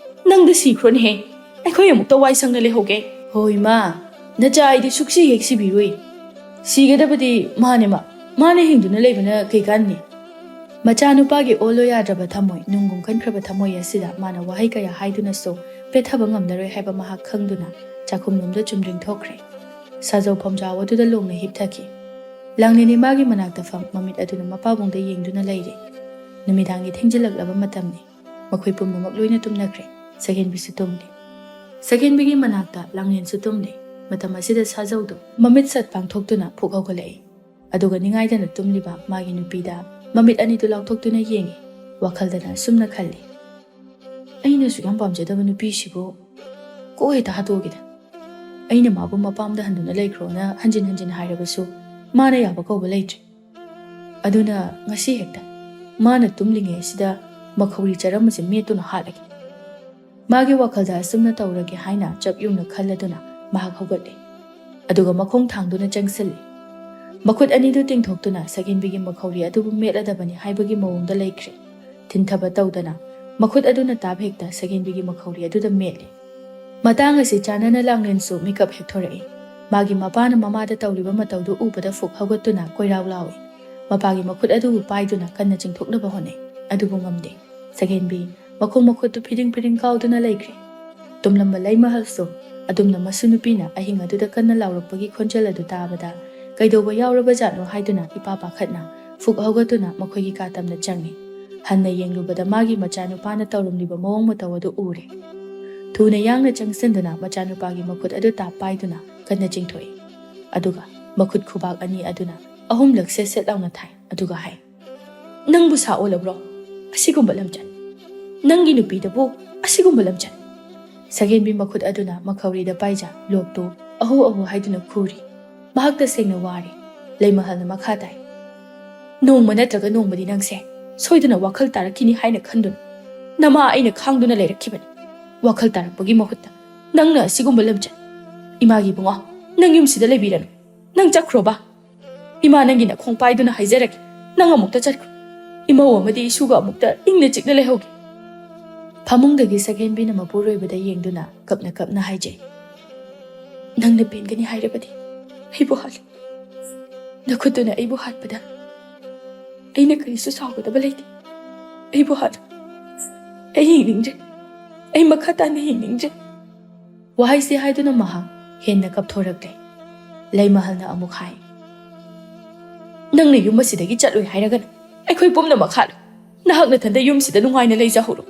ꯅꯪꯗ ꯁꯤꯈ꯭ꯔꯣꯅꯦꯍꯦ꯫ ꯑꯩꯈꯣꯏ ꯑꯃꯨꯛꯇ ꯋꯥꯏ ꯁꯪꯅ ꯂꯩꯍꯧꯒꯦ꯫ ꯍꯣꯏ ꯏꯃꯥ, ꯅꯆꯥ ꯑꯩꯗꯤ ꯁꯨꯛꯁꯤ ꯍꯦꯛ ꯁꯤꯕꯤꯔꯣꯏ꯫ ꯁꯤꯒꯗꯕꯗꯤ ꯃꯥꯅꯦ ꯃꯥ꯫ ꯃꯥꯅ ꯍꯤꯡꯗꯨꯅ ꯂꯩꯕꯅ ꯀꯩ ꯀꯥꯟꯅꯤ? ꯃꯆꯥꯅꯨꯄꯥꯒꯤ ꯑꯣꯜꯂꯣ ꯌꯥꯗ꯭ꯔꯕ ꯊꯃꯣꯏ, ꯅꯨꯡꯒꯨꯝ ꯀꯟꯈ꯭ꯔꯕ ꯊꯃꯣꯏ ꯑꯁꯤꯗ ꯃꯥꯅ ꯋꯥꯍꯩ ꯀꯌꯥ ꯍꯥꯏꯗꯨꯅꯁꯨ ꯄꯦꯠꯊꯕ ꯉꯝꯂꯔꯣꯏ ꯍꯥꯏꯕ ꯃꯍꯥꯛ ꯈꯪꯗꯨꯅ ꯆꯥꯛꯈꯨꯝꯂꯣꯝꯗ ꯆꯨꯝꯗ꯭ꯔꯤꯡ ꯊꯣꯛꯈ꯭ꯔꯦ꯫ ꯁꯥꯖꯧ ꯐꯝꯖꯥꯎ ꯑꯗꯨꯗ ꯂꯣꯡꯅ ꯍꯤꯞꯊꯈꯤ꯫ ꯂꯥꯡꯂꯦꯟ ꯏꯃꯥꯒꯤ ꯃꯅꯥꯛꯇ ꯐꯝ ꯃꯃꯤꯠ ꯑꯗꯨꯅ ꯃꯄꯥꯕꯨꯡꯗ ꯌꯦꯡꯗꯨꯅ ꯂꯩꯔꯦ꯫ ꯅꯨꯃꯤꯗꯥꯡꯒꯤ ꯊꯦꯡꯖꯤꯜꯂꯛꯂꯕ ꯃꯇꯝꯅꯤ꯫ ꯃꯈꯣꯏ ꯄꯨꯝꯅꯃꯛ ꯂꯣꯏꯅ ꯇꯨꯝꯅꯈ꯭ꯔꯦ꯫ ꯁꯒꯦꯟꯕꯤꯁꯨ ꯇꯨꯝꯂꯦ꯫ ꯁꯒꯦꯟꯕꯤꯒꯤ ꯃꯅꯥꯛꯇ ꯂꯥꯡꯂꯦꯟꯁꯨ ꯇꯨꯝꯂꯦ꯫ ꯃꯇꯝ ꯑꯁꯤꯗ ꯁꯥꯖꯧꯗꯣ ꯃꯃꯤꯠ ꯁꯠ ꯄꯥꯡꯊꯣꯛꯇꯨꯅ ꯐꯨꯛ ꯍꯧꯒꯠꯂꯛꯏ꯫ ꯑꯗꯨꯒ ꯅꯤꯡꯉꯥꯏꯗꯅ ꯇꯨꯝꯂꯤꯕ ꯃꯥꯒꯤ ꯅꯨꯄꯤꯗ ꯃꯃꯤꯠ ꯑꯅꯤꯗꯨ ꯂꯥꯎꯊꯣꯛꯇꯨꯅ ꯌꯦꯡꯉꯤ꯫ ꯋꯥꯈꯜꯗꯅ ꯑꯁꯨꯝꯅ ꯈꯜꯂꯤ, "ꯑꯩꯅꯁꯨ ꯌꯥꯝ ꯄꯥꯝꯖꯗꯕ ꯅꯨꯄꯤꯁꯤꯕꯨ ꯀꯣꯛ ꯍꯦꯛꯇ ꯍꯥꯠꯇꯣꯛꯑꯒꯦꯗ꯫ ꯑꯩꯅ ꯃꯥꯕꯨ ꯃꯄꯥꯝꯗ ꯍꯟꯗꯨꯅ ꯂꯩꯈ꯭ꯔꯣꯅ ꯍꯟꯖꯤꯟ ꯍꯟꯖꯤꯟ ꯍꯥꯏꯔꯕꯁꯨ ꯃꯥꯅ ꯌꯥꯕ ꯀꯧꯕ ꯂꯩꯇ꯭ꯔꯦ꯫ ꯑꯗꯨꯅ ꯉꯁꯤ ꯍꯦꯛꯇ ꯃꯥꯅ ꯇꯨꯝꯂꯤꯉꯩ ꯑꯁꯤꯗ ꯃꯈꯧꯔꯤ ꯆꯔꯝ ꯑꯁꯦ ꯃꯦꯠꯇꯨꯅ ꯍꯥꯠꯂꯒꯦ꯫" ꯃꯥꯒꯤ ꯋꯥꯈꯜꯗ ꯑꯁꯨꯝꯅ ꯇꯧꯔꯒꯦ ꯍꯥꯏꯅ ꯆꯞ ꯌꯨꯡꯅ ꯈꯜꯂꯗꯨꯅ ꯃꯍꯥꯛ ꯍꯧꯒꯠꯂꯦ꯫ ꯑꯗꯨꯒ ꯃꯈꯣꯡ ꯊꯥꯡꯗꯨꯅ ꯆꯪꯁꯤꯜꯂꯦ꯫ ꯃꯈꯨꯠ ꯑꯅꯤꯗꯨ ꯇꯤꯡꯊꯣꯛꯇꯨꯅ ꯁꯒꯦꯟꯕꯤꯒꯤ ꯃꯈꯧꯔꯤ ꯑꯗꯨꯕꯨ ꯃꯦꯠꯂꯗꯕꯅꯤ ꯍꯥꯏꯕꯒꯤ ꯃꯑꯣꯡꯗ ꯂꯩꯈ꯭ꯔꯦ꯫ ꯊꯤꯟꯊꯕ ꯇꯧꯗꯅ ꯃꯈꯨꯠ ꯑꯗꯨꯅ ꯇꯥꯞ ꯍꯦꯛꯇ ꯁꯒꯦꯟꯕꯤꯒꯤ ꯃꯈꯧꯔꯤ ꯑꯗꯨꯗ ꯃꯦꯠꯂꯦ꯫ ꯃꯇꯥꯡ ꯑꯁꯤ ꯆꯥꯅꯅ ꯂꯥꯡꯂꯦꯟꯁꯨ ꯃꯤꯀꯞ ꯍꯦꯛ ꯊꯣꯔꯛꯏ꯫ ꯃꯥꯒꯤ ꯃꯄꯥꯅ ꯃꯃꯥꯗ ꯇꯧꯔꯤꯕ ꯃꯇꯧꯗꯨ ꯎꯕꯗ ꯐꯨꯛ ꯍꯧꯒꯠꯇꯨꯅ ꯀꯣꯏꯔꯥꯎ ꯂꯥꯎꯏ꯫ ꯃꯄꯥꯒꯤ ꯃꯈꯨꯠ ꯑꯗꯨꯕꯨ ꯄꯥꯏꯗꯨꯅ ꯀꯟꯅ ꯆꯤꯡꯊꯣꯛꯅꯕ ꯍꯣꯠꯅꯩ, ꯑꯗꯨꯕꯨ ꯉꯝꯗꯦ꯫ ꯁꯒꯦꯟꯕꯤ ꯃꯈꯣꯡ ꯃꯈꯨꯠꯇꯨ ꯐꯤꯗꯤꯡ ꯐꯤꯗꯤꯡ ꯀꯥꯎꯗꯨꯅ ꯂꯩꯈ꯭ꯔꯦ꯫ ꯇꯨꯝꯂꯝꯕ ꯂꯩꯃꯍꯜꯁꯨ ꯑꯗꯨꯝꯅ ꯃꯁꯨ ꯅꯨꯄꯤꯅ ꯑꯍꯤꯡ ꯑꯗꯨꯗ ꯀꯟꯅ ꯂꯥꯎꯔꯛꯄꯒꯤ ꯈꯣꯟꯖꯦꯜ ꯑꯗꯨ ꯇꯥꯕꯗ ꯀꯩꯗꯧꯕ ꯌꯥꯎꯔꯕ ꯖꯥꯠꯅꯣ ꯍꯥꯏꯗꯨꯅ ꯏꯄꯥ ꯄꯥꯈꯠꯅ ꯐꯨꯛ ꯍꯧꯒꯠꯇꯨꯅ ꯃꯈꯣꯏꯒꯤ ꯀꯥ ꯇꯝꯅ ꯆꯪꯉꯤ꯫ ꯍꯟꯅ ꯌꯦꯡꯂꯨꯕꯗ ꯃꯥꯒꯤ ꯃꯆꯥꯅꯨꯄꯥꯅ ꯇꯧꯔꯝꯂꯤꯕ ꯃꯑꯣꯡ ꯃꯇꯧ ꯑꯗꯨ ꯎꯔꯦ꯫ ꯊꯨꯅ ꯌꯥꯡꯅ ꯆꯪꯁꯤꯟꯗꯨꯅ ꯃꯆꯥꯅꯨꯄꯥꯒꯤ ꯃꯈꯨꯠ ꯑꯗꯨ ꯇꯥꯞ ꯄꯥꯏꯗꯨꯅ ꯀꯟꯅ ꯆꯤꯡꯊꯣꯛꯏ꯫ ꯑꯗꯨꯒ ꯃꯈꯨꯠ ꯈꯨꯕꯥꯛ ꯑꯅꯤ ꯑꯗꯨꯅ ꯑꯍꯨꯝꯂꯛ ꯁꯦꯠ ꯁꯦꯠ ꯂꯥꯎꯅ ꯊꯥꯏ꯫ ꯑꯗꯨꯒ ꯍꯥꯏ, "ꯅꯪꯕꯨ ꯁꯥ ꯑꯣꯜꯂꯕ꯭ꯔꯣ? ꯑꯁꯤꯒꯨꯝꯕ ꯂꯝꯆꯠ! ꯅꯪꯒꯤ ꯅꯨꯄꯤꯗꯕꯨ ꯑꯁꯤꯒꯨꯝꯕ ꯂꯝꯆꯠ!" ꯁꯒꯦꯟꯕꯤ ꯃꯈꯨꯠ ꯑꯗꯨꯅ ꯃꯈꯧꯔꯤꯗ ꯄꯥꯏꯖ ꯂꯣꯛꯇꯨ ꯑꯍꯨ ꯑꯍꯨ ꯍꯥꯏꯗꯨꯅ ꯈꯨꯔꯤ꯫ ꯃꯍꯥꯛ ꯇꯁꯦꯡꯅ ꯋꯥꯔꯦ꯫ ꯂꯩꯃꯍꯜꯅ ꯃꯈꯥ ꯇꯥꯏ, "ꯅꯣꯡꯃ ꯅꯠꯇ꯭ꯔꯒ ꯅꯣꯡꯃꯗꯤ ꯅꯪꯁꯦ ꯁꯣꯏꯗꯅ ꯋꯥꯈꯜ ꯇꯥꯔꯛꯈꯤꯅꯤ ꯍꯥꯏꯅ ꯈꯟꯗꯨꯅ ꯅꯃꯥ ꯑꯩꯅ ꯈꯥꯡꯗꯨꯅ ꯂꯩꯔꯛꯈꯤꯕꯅꯤ꯫ ꯋꯥꯈꯜ ꯇꯥꯔꯛꯄꯒꯤ ꯃꯍꯨꯠꯇ ꯅꯪꯅ ꯑꯁꯤꯒꯨꯝꯕ ꯂꯝꯆꯠ! ꯏꯃꯥꯒꯤ ꯏꯕꯨꯡꯉꯣ, ꯅꯪ ꯌꯨꯝꯁꯤꯗ ꯂꯩꯕꯤꯔꯅꯨ꯫ ꯅꯪ ꯆꯠꯈ꯭ꯔꯣꯕ꯫ ꯏꯃꯥ ꯅꯪꯒꯤ ꯅꯈꯣꯡ ꯄꯥꯏꯗꯨꯅ ꯍꯥꯏꯖꯔꯒꯦ, ꯅꯪ ꯑꯃꯨꯛꯇ ꯆꯠꯈ꯭ꯔꯣ꯫ ꯏꯃꯧ ꯑꯃꯗꯤ ꯏꯁꯨꯒ ꯑꯃꯨꯛꯇ ꯏꯪꯅ ꯆꯤꯛꯅ ꯂꯩꯍꯧꯒꯦ꯫" ꯐꯃꯨꯡꯗꯒꯤ ꯁꯒꯦꯟꯕꯤꯅ ꯃꯄꯨꯔꯣꯏꯕꯗ ꯌꯦꯡꯗꯨꯅ ꯀꯞꯅ ꯀꯞꯅ ꯍꯥꯏꯖꯩ, "ꯅꯪꯅ ꯄꯦꯟꯒꯅꯤ ꯍꯥꯏꯔꯕꯗꯤ ꯑꯩꯕꯨ ꯍꯥꯠꯂꯨ꯫ ꯅꯈꯨꯠꯇꯨꯅ ꯑꯩꯕꯨ ꯍꯥꯠꯄꯗ ꯑꯩꯅ ꯀꯔꯤꯁꯨ ꯁꯥꯎꯒꯗꯕ ꯂꯩꯇꯦ꯫ ꯑꯩꯕꯨ ꯍꯥꯠꯂꯨ꯫ ꯑꯩ ꯍꯤꯡꯅꯤꯡꯗ꯭ꯔꯦ꯫ ꯑꯩ ꯃꯈꯥ ꯇꯥꯅ ꯍꯤꯡꯅꯤꯡꯗ꯭ꯔꯦ꯫" ꯋꯥꯍꯩꯁꯤ ꯍꯥꯏꯗꯨꯅ ꯃꯍꯥꯛ ꯍꯦꯟꯅ ꯀꯞꯊꯣꯔꯛꯂꯦ꯫ ꯂꯩꯃꯍꯜꯅ ꯑꯃꯨꯛ ꯍꯥꯏ, "ꯅꯪꯅ ꯌꯨꯝ ꯑꯁꯤꯗꯒꯤ ꯆꯠꯂꯣꯏ ꯍꯥꯏꯔꯒꯅ ꯑꯩꯈꯣꯏ ꯄꯨꯝꯅꯃꯛ ꯍꯥꯠꯂꯨ꯫ ꯅꯍꯥꯛ ꯅꯊꯟꯗ ꯌꯨꯝꯁꯤꯗ ꯅꯨꯡꯉꯥꯏꯅ ꯂꯩꯖꯍꯧꯔꯣ꯫"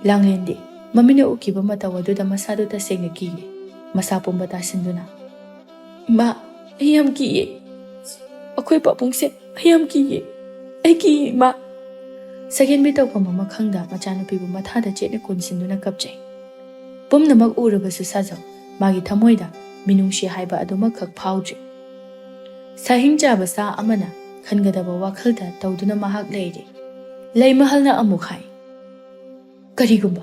ꯂꯥꯡꯂꯦꯟꯗꯤ ꯃꯃꯤꯠꯅ ꯎꯈꯤꯕ ꯃꯇꯧ ꯑꯗꯨꯗ ꯃꯁꯥꯗꯨ ꯇꯁꯦꯡꯅ ꯀꯤꯔꯦ꯫ ꯃꯁꯥ ꯄꯨꯝꯕ ꯇꯥꯁꯤꯟꯗꯨꯅ, "ꯏꯃꯥ, ꯑꯩ ꯌꯥꯝ ꯀꯤꯌꯦ꯫ ꯑꯩꯈꯣꯏ ꯄꯥꯕꯨꯡꯁꯦ ꯑꯩ ꯌꯥꯝ ꯀꯤꯌꯦ꯫ ꯑꯩ ꯀꯤꯌꯦ, ꯏꯃꯥ꯫" ꯁꯒꯦꯟꯕꯤ ꯇꯧꯐꯝ ꯑꯃ ꯈꯪꯗ ꯃꯆꯥꯅꯨꯄꯤꯕꯨ ꯃꯊꯥꯗ ꯆꯦꯠꯅ ꯀꯣꯟꯁꯤꯟꯗꯨꯅ ꯀꯞꯆꯩ꯫ ꯄꯨꯝꯅꯃꯛ ꯎꯔꯕꯁꯨ ꯁꯥꯖꯧ, ꯃꯥꯒꯤ ꯊꯃꯣꯏꯗ ꯃꯤꯅꯨꯡꯁꯤ ꯍꯥꯏꯕ ꯑꯗꯨꯃꯛꯈꯛ ꯐꯥꯎꯗ꯭ꯔꯤ꯫ ꯁꯥꯍꯤꯡ ꯆꯥꯕ ꯁꯥ ꯑꯃꯅ ꯈꯟꯒꯗꯕ ꯋꯥꯈꯜꯗ ꯇꯧꯗꯨꯅ ꯃꯍꯥꯛ ꯂꯩꯔꯤ꯫ ꯂꯩꯃꯍꯜꯅ ꯑꯃꯨꯛ ꯍꯥꯏ, "ꯀꯔꯤꯒꯨꯝꯕ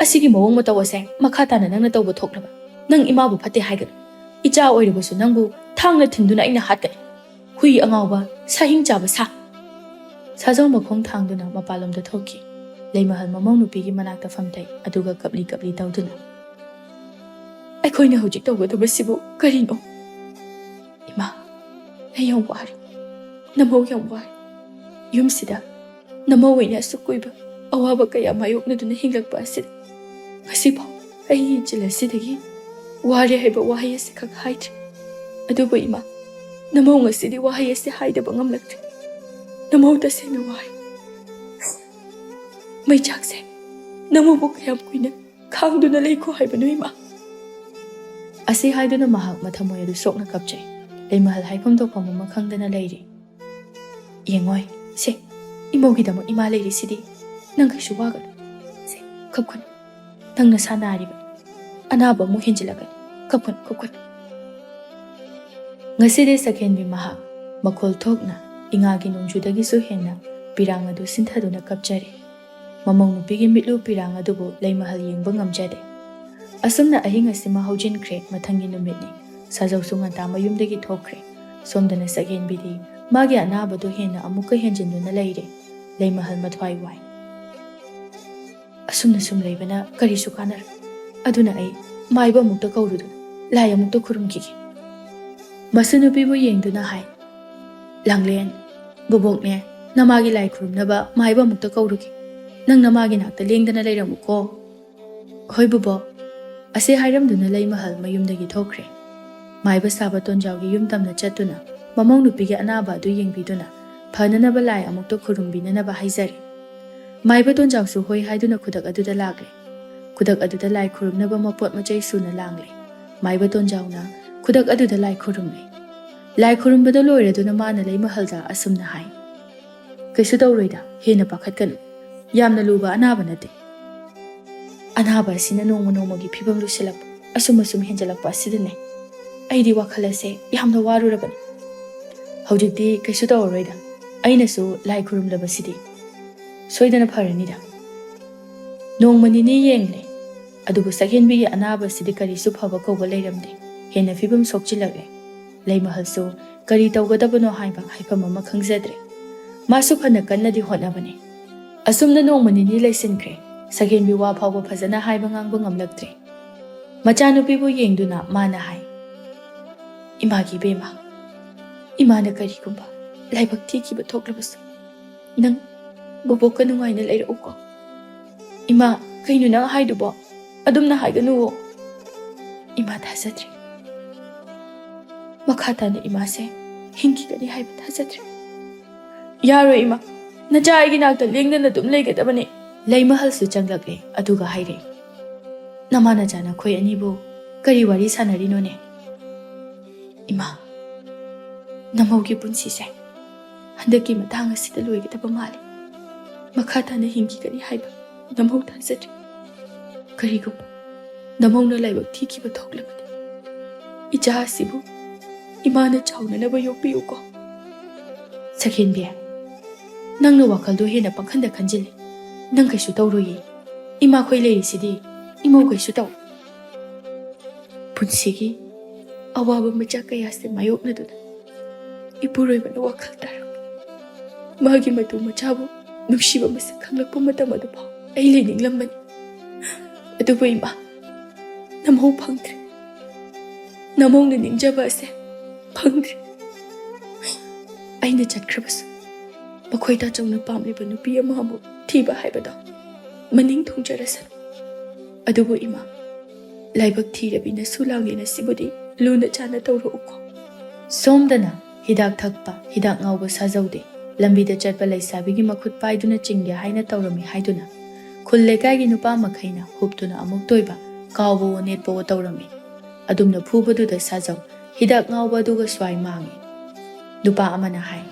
ꯑꯁꯤꯒꯤ ꯃꯑꯣꯡ ꯃꯇꯧ ꯑꯁꯦ ꯃꯈꯥ ꯇꯥꯅ ꯅꯪꯅ ꯇꯧꯕ ꯊꯣꯛꯂꯕ, ꯅꯪ ꯏꯃꯥꯕꯨ ꯐꯠꯇꯦ ꯍꯥꯏꯒꯅꯨ꯫ ꯏꯆꯥ ꯑꯣꯏꯔꯕꯁꯨ ꯅꯪꯕꯨ ꯊꯥꯡꯅ ꯊꯤꯟꯗꯨꯅ ꯑꯩꯅ ꯍꯥꯠꯀꯅꯤ꯫ ꯍꯨꯏ ꯑꯉꯥꯎꯕ, ꯁꯥꯍꯤꯡ ꯆꯥꯕ ꯁꯥ!" ꯁꯥꯖꯧ ꯃꯈꯣꯡ ꯊꯥꯡꯗꯨꯅ ꯃꯄꯥꯟꯂꯣꯝꯗ ꯊꯣꯛꯈꯤ꯫ ꯂꯩꯃꯍꯜ ꯃꯃꯧ ꯅꯨꯄꯤꯒꯤ ꯃꯅꯥꯛꯇ ꯐꯝꯊꯩ, ꯑꯗꯨꯒ ꯀꯞꯂꯤ ꯀꯞꯂꯤ ꯇꯧꯗꯨꯅ, "ꯑꯩꯈꯣꯏꯅ ꯍꯧꯖꯤꯛ ꯇꯧꯒꯗꯕꯁꯤꯕꯨ ꯀꯔꯤꯅꯣ? ꯏꯃꯥ, ꯑꯩ ꯌꯥꯝ ꯋꯥꯔꯦ꯫ ꯅꯃꯧ ꯌꯥꯝ ꯋꯥꯔꯦ꯫ ꯌꯨꯝꯁꯤꯗ ꯅꯃꯧ ꯑꯣꯏꯅ ꯑꯁꯨꯛ ꯀꯨꯏꯕ ꯑꯋꯥꯕ ꯀꯌꯥ ꯃꯥꯌꯣꯛꯅꯗꯨꯅ ꯍꯤꯡꯂꯛꯄ ꯑꯁꯤꯗ ꯉꯁꯤꯐꯥꯎ ꯑꯩ ꯏꯆꯤꯜ ꯑꯁꯤꯗꯒꯤ ꯋꯥꯔꯦ ꯍꯥꯏꯕ ꯋꯥꯍꯩ ꯑꯁꯤꯈꯛ ꯍꯥꯏꯗ꯭ꯔꯤ꯫ ꯑꯗꯨꯕꯨ ꯏꯃꯥ, ꯅꯃꯧ ꯉꯁꯤꯗꯤ ꯋꯥꯍꯩ ꯑꯁꯤ ꯍꯥꯏꯗꯕ ꯉꯝꯂꯛꯇ꯭ꯔꯦ꯫ ꯅꯃꯧ ꯇꯁꯦꯡꯅ ꯋꯥꯔꯦ꯫ ꯃꯩꯆꯥꯛꯁꯦ ꯅꯃꯧꯕꯨ ꯀꯌꯥꯝ ꯀꯨꯏꯅ ꯈꯥꯡꯗꯨꯅ ꯂꯩꯈꯣ ꯍꯥꯏꯕꯅꯣ, ꯏꯃꯥ?" ꯑꯁꯤ ꯍꯥꯏꯗꯨꯅ ꯃꯍꯥꯛ ꯃꯊꯃꯣꯏ ꯑꯗꯨ ꯁꯣꯛꯅ ꯀꯞꯆꯩ꯫ ꯂꯩꯃꯍꯜ ꯍꯥꯏꯐꯝ ꯊꯣꯛꯐꯝ ꯑꯃ ꯈꯪꯗꯅ ꯂꯩꯔꯤ꯫ "ꯌꯦꯡꯉꯣꯏ, ꯁꯦ, ꯏꯃꯧꯒꯤꯗꯃꯛ ꯏꯃꯥ ꯂꯩꯔꯤꯁꯤꯗꯤ꯫ ꯅꯪ ꯀꯩꯁꯨ ꯋꯥꯒꯅꯨ꯫ ꯁꯦ, ꯀꯞꯀꯅꯨ꯫ ꯅꯪ ꯅꯁꯥ ꯅꯥꯔꯤꯕ꯫ ꯑꯅꯥꯕ ꯑꯃꯨꯛ ꯍꯦꯟꯖꯤꯜꯂꯛꯀꯅꯤ꯫ ꯀꯞꯀꯅꯨ, ꯀꯞꯀꯅꯨ꯫" ꯉꯁꯤꯗꯤ ꯁꯛꯍꯦꯟꯕꯤ ꯃꯍꯥꯛ ꯃꯈꯣꯜ ꯊꯣꯛꯅ ꯏꯉꯥꯒꯤ ꯅꯣꯡꯖꯨꯗꯒꯤꯁꯨ ꯍꯦꯟꯅ ꯄꯤꯔꯥꯡ ꯑꯗꯨ ꯁꯤꯟꯊꯗꯨꯅ ꯀꯞꯆꯔꯤ꯫ ꯃꯃꯧ ꯅꯨꯄꯤꯒꯤ ꯃꯤꯠꯂꯨ ꯄꯤꯔꯥꯡ ꯑꯗꯨꯕꯨ ꯂꯩꯃꯍꯜ ꯌꯦꯡꯕ ꯉꯝꯖꯗꯦ꯫ ꯑꯁꯨꯝꯅ ꯑꯍꯤꯡ ꯑꯁꯤꯃ ꯍꯧꯖꯤꯟꯈ꯭ꯔꯦ꯫ ꯃꯊꯪꯒꯤ ꯅꯨꯃꯤꯠꯅꯤ꯫ ꯁꯥꯖꯧꯁꯨ ꯉꯟꯇꯥ ꯃꯌꯨꯝꯗꯒꯤ ꯊꯣꯛꯈ꯭ꯔꯦ꯫ ꯁꯣꯝꯗꯅ ꯁꯛꯍꯦꯟꯕꯤꯗꯤ ꯃꯥꯒꯤ ꯑꯅꯥꯕꯗꯨ ꯍꯦꯟꯅ ꯑꯃꯨꯛꯀ ꯍꯦꯟꯖꯤꯟꯗꯨꯅ ꯂꯩꯔꯦ꯫ ꯂꯩꯃꯍꯜ ꯃꯊ꯭ꯋꯥꯏ ꯋꯥꯏ꯫ "ꯑꯁꯨꯝꯅ ꯁꯨꯝ ꯂꯩꯕꯅ ꯀꯔꯤꯁꯨ ꯀꯥꯟꯅꯔꯣꯏ꯫ ꯑꯗꯨꯅ ꯑꯩ ꯃꯥꯏꯕ ꯑꯃꯨꯛꯇ ꯀꯧꯔꯨꯗꯨꯅ ꯂꯥꯏ ꯑꯃꯨꯛꯇ ꯈꯨꯔꯨꯝꯈꯤꯒꯦ꯫" ꯃꯁꯨ ꯅꯨꯄꯤꯕꯨ ꯌꯦꯡꯗꯨꯅ ꯍꯥꯏ, "ꯂꯥꯡꯂꯦꯟ, ꯕꯣꯕꯣꯛꯅꯦ, ꯅꯃꯥꯒꯤ ꯂꯥꯏ ꯈꯨꯔꯨꯝꯅꯕ ꯃꯥꯏꯕ ꯑꯃꯨꯛꯇ ꯀꯧꯔꯨꯒꯦ꯫ ꯅꯪ ꯅꯃꯥꯒꯤ ꯅꯥꯛꯇ ꯂꯦꯡꯗꯅ ꯂꯩꯔꯝꯃꯨꯀꯣ꯫" "ꯍꯣꯏ ꯕꯣꯕꯣꯛ꯫" ꯑꯁꯤ ꯍꯥꯏꯔꯝꯗꯨꯅ ꯂꯩꯃꯍꯜ ꯃꯌꯨꯝꯗꯒꯤ ꯊꯣꯛꯈ꯭ꯔꯦ꯫ ꯃꯥꯏꯕ ꯁꯥꯕ ꯇꯣꯟꯖꯥꯎꯒꯤ ꯌꯨꯝ ꯇꯝꯅ ꯆꯠꯇꯨꯅ ꯃꯃꯧ ꯅꯨꯄꯤꯒꯤ ꯑꯅꯥꯕ ꯑꯗꯨ ꯌꯦꯡꯕꯤꯗꯨꯅ ꯐꯅꯅꯕ ꯂꯥꯏ ꯑꯃꯨꯛꯇ ꯈꯨꯔꯨꯝꯕꯤꯅꯅꯕ ꯍꯥꯏꯖꯔꯦ꯫ ꯃꯥꯏꯕ ꯇꯣꯟꯖꯥꯎꯁꯨ ꯍꯣꯏ ꯍꯥꯏꯗꯨꯅ ꯈꯨꯗꯛ ꯑꯗꯨꯗ ꯂꯥꯛꯂꯦ꯫ ꯈꯨꯗꯛ ꯑꯗꯨꯗ ꯂꯥꯏ ꯈꯨꯔꯨꯝꯅꯕ ꯃꯄꯣꯠ ꯃꯆꯩ ꯁꯨꯅ ꯂꯥꯡꯂꯦ꯫ ꯃꯥꯏꯕ ꯇꯣꯟꯖꯥꯎꯅ ꯈꯨꯗꯛ ꯑꯗꯨꯗ ꯂꯥꯏ ꯈꯨꯔꯨꯝꯂꯦ꯫ ꯂꯥꯏ ꯈꯨꯔꯨꯝꯕꯗ ꯂꯣꯏꯔꯗꯨꯅ ꯃꯥꯅ ꯂꯩꯃꯍꯜꯗ ꯑꯁꯨꯝꯅ ꯍꯥꯏ, "ꯀꯩꯁꯨ ꯇꯧꯔꯣꯏꯗ, ꯍꯦꯟꯅ ꯄꯥꯈꯠꯀꯅꯨ꯫ ꯌꯥꯝꯅ ꯂꯨꯕ ꯑꯅꯥꯕ ꯅꯠꯇꯦ꯫ ꯑꯅꯥꯕ ꯑꯁꯤꯅ ꯅꯣꯡꯃ ꯅꯣꯡꯃꯒꯤ ꯐꯤꯕꯝ ꯂꯨꯁꯤꯜꯂꯛꯄ, ꯑꯁꯨꯝ ꯑꯁꯨꯝ ꯍꯦꯟꯖꯜꯂꯛꯄ ꯑꯁꯤꯗꯅꯦ꯫ ꯑꯩꯗꯤ ꯋꯥꯈꯜ ꯑꯁꯦ ꯌꯥꯝꯅ ꯋꯥꯔꯨꯔꯕꯅꯤ꯫ ꯍꯧꯖꯤꯛꯇꯤ ꯀꯩꯁꯨ ꯇꯧꯔꯔꯣꯏꯗ꯫ ꯑꯩꯅꯁꯨ ꯂꯥꯏ ꯈꯨꯔꯨꯝꯂꯕꯁꯤꯗꯤ ꯁꯣꯏꯗꯅ ꯐꯔꯅꯤꯗ꯫" ꯅꯣꯡꯃ ꯅꯤꯅꯤ ꯌꯦꯡꯂꯦ꯫ ꯑꯗꯨꯕꯨ ꯁꯛꯍꯦꯟꯕꯤꯒꯤ ꯑꯅꯥꯕꯁꯤꯗꯤ ꯀꯔꯤꯁꯨ ꯐꯕ ꯀꯧꯕ ꯂꯩꯔꯝꯗꯦ꯫ ꯍꯦꯟꯅ ꯐꯤꯕꯝ ꯁꯣꯛꯆꯤꯜꯂꯛꯂꯦ꯫ ꯂꯩꯃꯍꯜꯁꯨ ꯀꯔꯤ ꯇꯧꯒꯗꯕꯅꯣ ꯍꯥꯏꯕ ꯍꯥꯏꯐꯝ ꯑꯃ ꯈꯪꯖꯗ꯭ꯔꯦ꯫ ꯃꯥꯁꯨ ꯐꯅ ꯀꯟꯅꯗꯤ ꯍꯣꯠꯅꯕꯅꯤ꯫ ꯑꯁꯨꯝꯅ ꯅꯣꯡꯃ ꯅꯤꯅꯤ ꯂꯩꯁꯤꯟꯈ꯭ꯔꯦ꯫ ꯁꯛꯍꯦꯟꯕꯤ ꯋꯥ ꯐꯥꯎꯕ ꯐꯖꯅ ꯍꯥꯏꯕ ꯉꯥꯡꯕ ꯉꯝꯂꯛꯇ꯭ꯔꯦ꯫ ꯃꯆꯥꯅꯨꯄꯤꯕꯨ ꯌꯦꯡꯗꯨꯅ ꯃꯥꯅ ꯍꯥꯏ, "ꯏꯃꯥꯒꯤ ꯏꯕꯦꯝꯃ, ꯏꯃꯥꯅ ꯀꯔꯤꯒꯨꯝꯕ ꯂꯥꯏꯕꯛ ꯊꯤꯈꯤꯕ ꯊꯣꯛꯂꯕꯁꯨ, ꯅꯪ ꯕꯣꯕꯣꯛꯀ ꯅꯨꯡꯉꯥꯏꯅ ꯂꯩꯔꯛꯎꯀꯣ꯫" "ꯏꯃꯥ, ꯀꯩꯅꯣ ꯅꯪ ꯍꯥꯏꯗꯨꯕꯣ? ꯑꯗꯨꯝꯅ ꯍꯥꯏꯒꯅꯨꯋꯣ꯫ ꯏꯃꯥ ꯊꯥꯖꯗ꯭ꯔꯦ꯫ ꯃꯈꯥ ꯇꯥꯅ ꯏꯃꯥꯁꯦ ꯍꯤꯡꯈꯤꯒꯅꯤ ꯍꯥꯏꯕ ꯊꯥꯖꯗ꯭ꯔꯦ꯫" "ꯌꯥꯔꯣꯏ ꯏꯃꯥ, ꯅꯆꯥ ꯑꯩꯒꯤ ꯅꯥꯛꯇ ꯂꯦꯡꯗꯅ ꯑꯗꯨꯝ ꯂꯩꯒꯗꯕꯅꯤ꯫" ꯂꯩꯃꯍꯜꯁꯨ ꯆꯪꯂꯛꯂꯦ, ꯑꯗꯨꯒ ꯍꯥꯏꯔꯦ, ꯅꯃꯥ ꯅꯆꯥ ꯅꯈꯣꯏ ꯑꯅꯤꯕꯨ ꯀꯔꯤ ꯋꯥꯔꯤ ꯁꯥꯟꯅꯔꯤꯅꯣꯅꯦ? ꯏꯃꯥ, ꯅꯃꯧꯒꯤ ꯄꯨꯟꯁꯤꯁꯦ ꯍꯟꯗꯛꯀꯤ ꯃꯇꯥꯡ ꯑꯁꯤꯗ ꯂꯣꯏꯒꯗꯕ ꯃꯥꯜꯂꯦ꯫ ꯃꯈꯥ ꯇꯥꯅ ꯍꯤꯡꯈꯤꯒꯅꯤ ꯍꯥꯏꯕ ꯅꯃꯧ ꯊꯥꯖꯗ꯭ꯔꯦ꯫ ꯀꯔꯤꯒꯨꯝꯕ ꯅꯃꯧꯅ ꯂꯥꯏꯕꯛ ꯊꯤꯈꯤꯕ ꯊꯣꯛꯂꯕꯗꯤ, ꯏꯆꯥ ꯑꯁꯤꯕꯨ ꯏꯃꯥꯅ ꯆꯥꯎꯅꯅꯕ ꯌꯣꯛꯄꯤꯌꯨꯀꯣ꯫ ꯁꯈꯦꯟꯕꯤ, ꯅꯪꯅ ꯋꯥꯈꯜꯗꯣ ꯍꯦꯟꯅ ꯄꯪꯈꯟꯗ ꯈꯟꯖꯤꯜꯂꯤ꯫ ꯅꯪ ꯀꯩꯁꯨ ꯇꯧꯔꯣꯏꯌꯦ꯫ ꯏꯃꯥꯈꯣꯏ ꯂꯩꯔꯤꯁꯤꯗꯤ, ꯏꯃꯧ ꯀꯩꯁꯨ ꯇꯧ꯫ ꯄꯨꯟꯁꯤꯒꯤ ꯑꯋꯥꯕ ꯃꯆꯥꯛ ꯀꯌꯥꯁꯦ ꯃꯥꯌꯣꯛꯅꯗꯨꯅ ꯏꯄꯨꯔꯣꯏꯕꯅ ꯋꯥꯈꯜ ꯇꯥꯔꯛꯄ, ꯃꯥꯒꯤ ꯃꯇꯨ ꯃꯆꯥꯕꯨ ꯅꯨꯡꯁꯤꯕ ꯃꯁꯛ ꯈꯪꯂꯛꯄ ꯃꯇꯝ ꯑꯗꯨꯐꯥꯎ ꯑꯩ ꯂꯩꯅꯤꯡꯂꯝꯕꯅꯤ꯫ ꯑꯗꯨꯕꯨ ꯏꯃꯥ, ꯅꯃꯧ ꯐꯪꯗ꯭ꯔꯦ꯫ ꯅꯃꯧꯅ ꯅꯤꯡꯖꯕ ꯑꯁꯦ ꯐꯪꯗ꯭ꯔꯦ꯫ ꯑꯩꯅ ꯆꯠꯈ꯭ꯔꯕꯁꯨ ꯃꯈꯣꯏ ꯇꯥꯆꯧꯅ ꯄꯥꯝꯂꯤꯕ ꯅꯨꯄꯤ ꯑꯃ ꯑꯃꯨꯛ ꯊꯤꯕ ꯍꯥꯏꯕꯗꯣ ꯃꯅꯤꯡ ꯊꯨꯡꯖꯔꯁꯅꯨ꯫ ꯑꯗꯨꯕꯨ ꯏꯃꯥ, ꯂꯥꯏꯕꯛ ꯊꯤꯔꯕꯤ ꯅꯁꯨ ꯂꯥꯡꯂꯦꯟ ꯑꯁꯤꯕꯨꯗꯤ ꯂꯨꯅ ꯆꯥꯟꯅ ꯇꯧꯔꯛꯎꯀꯣ꯫ ꯁꯣꯝꯗꯅ ꯍꯤꯗꯥꯛ ꯊꯛꯄ, ꯍꯤꯗꯥꯛ ꯉꯥꯎꯕ ꯁꯥꯖꯧꯗꯦ꯫ ꯂꯝꯕꯤꯗ ꯆꯠꯄ ꯂꯩꯁꯥꯕꯤꯒꯤ ꯃꯈꯨꯠ ꯄꯥꯏꯗꯨꯅ ꯆꯤꯡꯒꯦ ꯍꯥꯏꯅ ꯇꯧꯔꯝꯃꯤ ꯍꯥꯏꯗꯨꯅ ꯈꯨꯜ ꯂꯩꯀꯥꯏꯒꯤ ꯅꯨꯄꯥ ꯃꯈꯩꯅ ꯍꯨꯞꯇꯨꯅ ꯑꯃꯨꯛ ꯇꯣꯏꯕ, ꯀꯥꯎꯕꯋꯣ ꯅꯦꯠꯄꯋꯣ ꯇꯧꯔꯝꯃꯤ꯫ ꯑꯗꯨꯝꯅ ꯐꯨꯕꯗꯨꯗ ꯁꯥꯖꯧ ꯍꯤꯗꯥꯛ ꯉꯥꯎꯕ ꯑꯗꯨꯒ ꯁ꯭ꯋꯥꯏ ꯃꯥꯡꯉꯤ꯫ ꯅꯨꯄꯥ ꯑꯃꯅ ꯍꯥꯏ,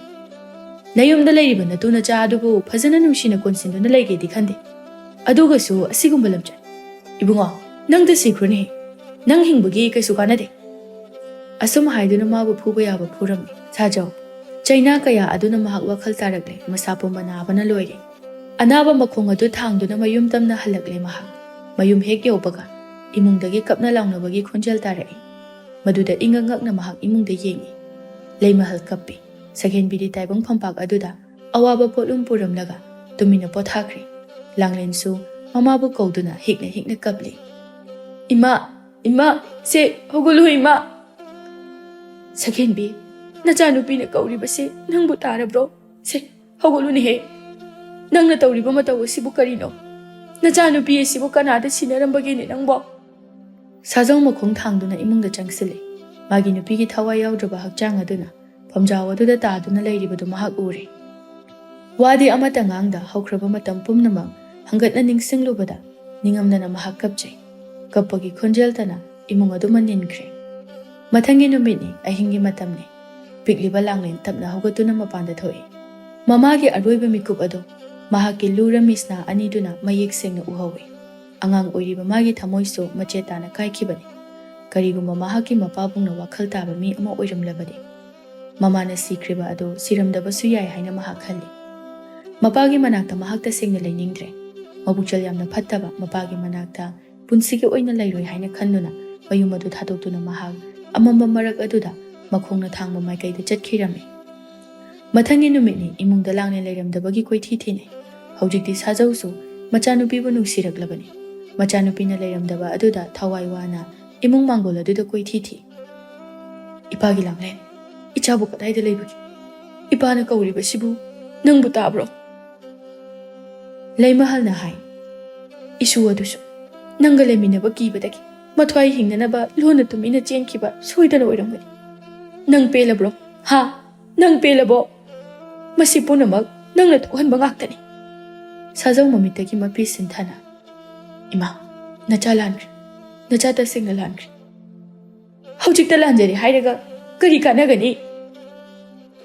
"ꯅꯌꯨꯝꯗ ꯂꯩꯔꯤꯕ ꯅꯇꯨ ꯅꯆꯥ ꯑꯗꯨꯕꯨ ꯐꯖꯅ ꯅꯨꯡꯁꯤꯅ ꯀꯣꯟꯁꯤꯟꯗꯨꯅ ꯂꯩꯒꯦꯗꯤ ꯈꯟꯗꯦ꯫ ꯑꯗꯨꯒꯁꯨ ꯑꯁꯤꯒꯨꯝꯕ ꯂꯝꯆꯠ꯫ ꯏꯕꯨꯡꯉꯣ, ꯅꯪ ꯇꯁꯤꯈ꯭ꯔꯣꯅꯦ꯫ ꯅꯪ ꯍꯤꯡꯕꯒꯤ ꯀꯩꯁꯨ ꯀꯥꯟꯅꯗꯦ꯫" ꯑꯁꯨꯝ ꯍꯥꯏꯗꯨꯅ ꯃꯥꯕꯨ ꯐꯨꯕ ꯌꯥꯕ ꯐꯨꯔꯝꯃꯤ꯫ ꯁꯥꯖꯧ ꯆꯩꯅꯥ ꯀꯌꯥ ꯑꯗꯨꯅ ꯃꯍꯥꯛ ꯋꯥꯈꯜ ꯇꯥꯔꯛꯂꯦ꯫ ꯃꯁꯥ ꯄꯨꯝꯕ ꯅꯥꯕꯅ ꯂꯣꯏꯔꯦ꯫ ꯑꯅꯥꯕ ꯃꯈꯣꯡ ꯑꯗꯨ ꯊꯥꯡꯗꯨꯅ ꯃꯌꯨꯝ ꯇꯝꯅ ꯍꯜꯂꯛꯂꯦ ꯃꯍꯥꯛ꯫ ꯃꯌꯨꯝ ꯍꯦꯛ ꯌꯧꯕꯒ ꯏꯃꯨꯡꯗꯒꯤ ꯀꯞꯅ ꯂꯥꯎꯅꯕꯒꯤ ꯈꯣꯟꯖꯦꯜ ꯇꯥꯔꯛꯏ꯫ ꯃꯗꯨꯗ ꯏꯉꯛ ꯉꯛꯅ ꯃꯍꯥꯛ ꯏꯃꯨꯡꯗ ꯌꯦꯡꯉꯤ꯫ ꯂꯩꯃꯍꯜ ꯀꯞꯄꯤ꯫ ꯁꯛꯍꯦꯟꯕꯤꯗꯤ ꯇꯥꯏꯕꯪ ꯐꯝꯄꯥꯛ ꯑꯗꯨꯗ ꯑꯋꯥꯕ ꯄꯣꯠꯂꯨꯝ ꯄꯨꯔꯝꯂꯒ ꯇꯨꯃꯤꯟꯅ ꯄꯣꯊꯥꯈ꯭ꯔꯦ꯫ ꯂꯥꯡꯂꯦꯟꯁꯨ ꯃꯃꯥꯕꯨ ꯀꯧꯗꯨꯅ ꯍꯤꯛꯅ ꯍꯤꯛꯅ ꯀꯞꯂꯤ꯫ "ꯏꯃꯥ, ꯏꯃꯥ, ꯁꯦ ꯍꯧꯒꯠꯂꯨ ꯏꯃꯥ!" "ꯁꯛꯍꯦꯟꯕꯤ, ꯅꯆꯥꯅꯨꯄꯤꯅ ꯀꯧꯔꯤꯕꯁꯦ ꯅꯪꯕꯨ ꯇꯥꯔꯕ꯭ꯔꯣ? ꯁꯦ ꯍꯧꯒꯠꯂꯨꯅꯦꯍꯦ! ꯅꯪꯅ ꯇꯧꯔꯤꯕ ꯃꯇꯧ ꯑꯁꯤꯕꯨ ꯀꯔꯤꯅꯣ? ꯅꯆꯥꯅꯨꯄꯤ ꯑꯁꯤꯕꯨ ꯀꯅꯥꯗ ꯁꯤꯟꯅꯔꯝꯕꯒꯦꯅꯦ ꯅꯪꯕꯣ?" ꯁꯥꯖꯧ ꯃꯈꯣꯡ ꯊꯥꯡꯗꯨꯅ ꯏꯃꯨꯡꯗ ꯆꯪꯁꯤꯜꯂꯤ꯫ ꯃꯥꯒꯤ ꯅꯨꯄꯤꯒꯤ ꯊꯋꯥꯏ ꯌꯥꯎꯗ꯭ꯔꯕ ꯍꯛꯆꯥꯡ ꯑꯗꯨꯅ ꯐꯝꯖꯥꯎ ꯑꯗꯨꯗ ꯇꯥꯗꯨꯅ ꯂꯩꯔꯤꯕꯗꯨ ꯃꯍꯥꯛ ꯎꯔꯦ꯫ ꯋꯥꯗꯤ ꯑꯃꯠꯇ ꯉꯥꯡꯗ ꯍꯧꯈ꯭ꯔꯕ ꯃꯇꯝ ꯄꯨꯝꯅꯃꯛ ꯍꯪꯒꯠꯅ ꯅꯤꯡꯁꯤꯡꯂꯨꯕꯗ ꯅꯤꯡꯉꯝꯗꯅ ꯃꯍꯥꯛ ꯀꯞꯆꯩ꯫ ꯀꯞꯄꯒꯤ ꯈꯣꯟꯖꯦꯜꯇꯅ ꯏꯃꯨꯡ ꯑꯗꯨ ꯃꯅꯤꯟꯈ꯭ꯔꯦ꯫ ꯃꯊꯪꯒꯤ ꯅꯨꯃꯤꯠꯅꯤ, ꯑꯍꯤꯡꯒꯤ ꯃꯇꯝꯅꯤ꯫ ꯄꯤꯛꯂꯤꯕ ꯂꯥꯡꯂꯦꯟ ꯇꯞꯅ ꯍꯧꯒꯠꯇꯨꯅ ꯃꯄꯥꯟꯗ ꯊꯣꯛꯏ꯫ ꯃꯃꯥꯒꯤ ꯑꯔꯣꯏꯕ ꯃꯤꯀꯨꯞ ꯑꯗꯨ ꯃꯍꯥꯛꯀꯤ ꯂꯨꯔ ꯃꯤꯠꯁꯅꯥ ꯑꯅꯤꯗꯨꯅ ꯃꯌꯦꯛ ꯁꯦꯡꯅ ꯎꯍꯧꯏ꯫ ꯑꯉꯥꯡ ꯑꯣꯏꯔꯤꯕ ꯃꯥꯒꯤ ꯊꯃꯣꯏꯁꯨ ꯃꯆꯦꯠ ꯇꯥꯅ ꯀꯥꯏꯈꯤꯕꯅꯤ꯫ ꯀꯔꯤꯒꯨꯝꯕ ꯃꯍꯥꯛꯀꯤ ꯃꯄꯥꯕꯨꯡꯅ ꯋꯥꯈꯜ ꯇꯥꯕ ꯃꯤ ꯑꯃ ꯑꯣꯏꯔꯝꯂꯕꯗꯤ, ꯃꯃꯥꯅ ꯁꯤꯈ꯭ꯔꯤꯕ ꯑꯗꯨ ꯁꯤꯔꯝꯗꯕꯁꯨ ꯌꯥꯏ ꯍꯥꯏꯅ ꯃꯍꯥꯛ ꯈꯜꯂꯤ꯫ ꯃꯄꯥꯒꯤ ꯃꯅꯥꯛꯇ ꯃꯍꯥꯛ ꯇꯁꯦꯡꯅ ꯂꯩꯅꯤꯡꯗ꯭ꯔꯦ꯫ ꯃꯕꯨꯛꯆꯦꯜ ꯌꯥꯝꯅ ꯐꯠꯇꯕ ꯃꯄꯥꯒꯤ ꯃꯅꯥꯛꯇ ꯄꯨꯟꯁꯤꯒꯤ ꯑꯣꯏꯅ ꯂꯩꯔꯣꯏ ꯍꯥꯏꯅ ꯈꯟꯗꯨꯅ ꯃꯌꯨꯝ ꯑꯗꯨ ꯊꯥꯗꯣꯛꯇꯨꯅ ꯃꯍꯥꯛ ꯑꯃꯝꯕ ꯃꯔꯛ ꯑꯗꯨꯗ ꯃꯈꯣꯡꯅ ꯊꯥꯡꯕ ꯃꯥꯏꯀꯩꯗ ꯆꯠꯈꯤꯔꯝꯃꯤ꯫ ꯃꯊꯪꯒꯤ ꯅꯨꯃꯤꯠꯅꯤ, ꯏꯃꯨꯡꯗ ꯂꯥꯡꯂꯦꯟ ꯂꯩꯔꯝꯗꯕꯒꯤ ꯀꯣꯏꯊꯤ ꯊꯤꯅꯩ꯫ ꯍꯧꯖꯤꯛꯇꯤ ꯁꯥꯖꯧꯁꯨ ꯃꯆꯥꯅꯨꯄꯤꯕꯨ ꯅꯨꯡꯁꯤꯔꯛꯂꯕꯅꯤ꯫ ꯃꯆꯥꯅꯨꯄꯤꯅ ꯂꯩꯔꯝꯗꯕ ꯑꯗꯨꯗ ꯊꯋꯥꯏ ꯋꯥꯅ ꯏꯃꯨꯡ ꯃꯥꯡꯒꯣꯜ ꯑꯗꯨꯗ ꯀꯣꯏꯊꯤ ꯊꯤ꯫ "ꯏꯄꯥꯒꯤ ꯂꯥꯡꯂꯦꯟ, ꯏꯆꯥꯕꯨ ꯀꯗꯥꯏꯗ ꯂꯩꯕꯒꯦ? ꯏꯄꯥꯅ ꯀꯧꯔꯤꯕꯁꯤꯕꯨ ꯅꯪꯕꯨ ꯇꯥꯕ꯭ꯔꯣ?" ꯂꯩꯃꯍꯜꯅ ꯍꯥꯏ, "ꯏꯁꯨ ꯑꯗꯨꯁꯨ ꯅꯪꯒ ꯂꯩꯃꯤꯟꯅꯕ ꯀꯤꯕꯗꯒꯤ ꯃꯊ꯭ꯋꯥꯏ ꯍꯤꯡꯅꯅꯕ ꯂꯣꯟꯅ ꯇꯨꯃꯤꯟꯅ ꯆꯦꯟꯈꯤꯕ ꯁꯣꯏꯗꯅ ꯑꯣꯏꯔꯝꯒꯅꯤ꯫ ꯅꯪ ꯄꯦꯜꯂꯕ꯭ꯔꯣ? ꯍꯥ? ꯅꯪ ꯄꯦꯜꯂꯕꯣ? ꯃꯁꯤ ꯄꯨꯝꯅꯃꯛ ꯅꯪꯅ ꯊꯣꯛꯍꯟꯕ ꯉꯥꯛꯇꯅꯤ꯫" ꯁꯥꯖꯧ ꯃꯃꯤꯠꯇꯒꯤ ꯃꯄꯤ ꯁꯤꯟꯊꯅ, "ꯏꯃꯥ, ꯅꯆꯥ ꯂꯥꯟꯈ꯭ꯔꯦ꯫ ꯅꯆꯥ ꯇꯁꯦꯡꯅ ꯂꯥꯟꯈ꯭ꯔꯦ꯫ ꯍꯧꯖꯤꯛꯇ ꯂꯥꯟꯖꯔꯦ ꯍꯥꯏꯔꯒ ꯀꯔꯤ ꯀꯥꯟꯅꯒꯅꯤ?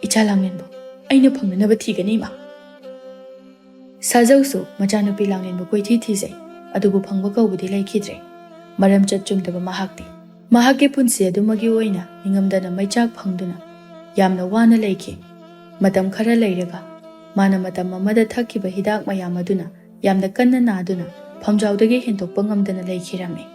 ꯏꯆꯥ ꯂꯥꯡꯂꯦꯟꯕꯨ ꯑꯩꯅ ꯐꯪꯅꯅꯕ ꯊꯤꯒꯅꯤ, ꯏꯃꯥ꯫" ꯁꯥꯖꯧꯁꯨ ꯃꯆꯥꯅꯨꯄꯤ ꯂꯥꯡꯂꯦꯟꯕꯨ ꯀꯣꯏꯊꯤ ꯊꯤꯖꯩ, ꯑꯗꯨꯕꯨ ꯐꯪꯕ ꯀꯧꯕꯗꯤ ꯂꯩꯈꯤꯗ꯭ꯔꯦ꯫ ꯃꯔꯝ ꯆꯠ ꯆꯨꯝꯗꯕ ꯃꯍꯥꯛꯇꯤ ꯃꯍꯥꯛꯀꯤ ꯄꯨꯟꯁꯤ ꯑꯗꯨꯃꯒꯤ ꯑꯣꯏꯅ ꯅꯤꯡꯉꯝꯗꯅ ꯃꯩꯆꯥꯛ ꯐꯪꯗꯨꯅ ꯌꯥꯝꯅ ꯋꯥꯅ ꯂꯩꯈꯤ꯫ ꯃꯇꯝ ꯈꯔ ꯂꯩꯔꯒ ꯃꯥꯅ ꯃꯇꯝ ꯑꯃꯗ ꯊꯛꯈꯤꯕ ꯍꯤꯗꯥꯛ ꯃꯌꯥꯝ ꯑꯗꯨꯅ ꯌꯥꯝꯅ ꯀꯟꯅ ꯅꯥꯗꯨꯅ ꯐꯝꯖꯥꯎꯗꯒꯤ ꯍꯦꯟꯗꯣꯛꯄ ꯉꯝꯗꯅ ꯂꯩꯈꯤꯔꯝꯃꯤ꯫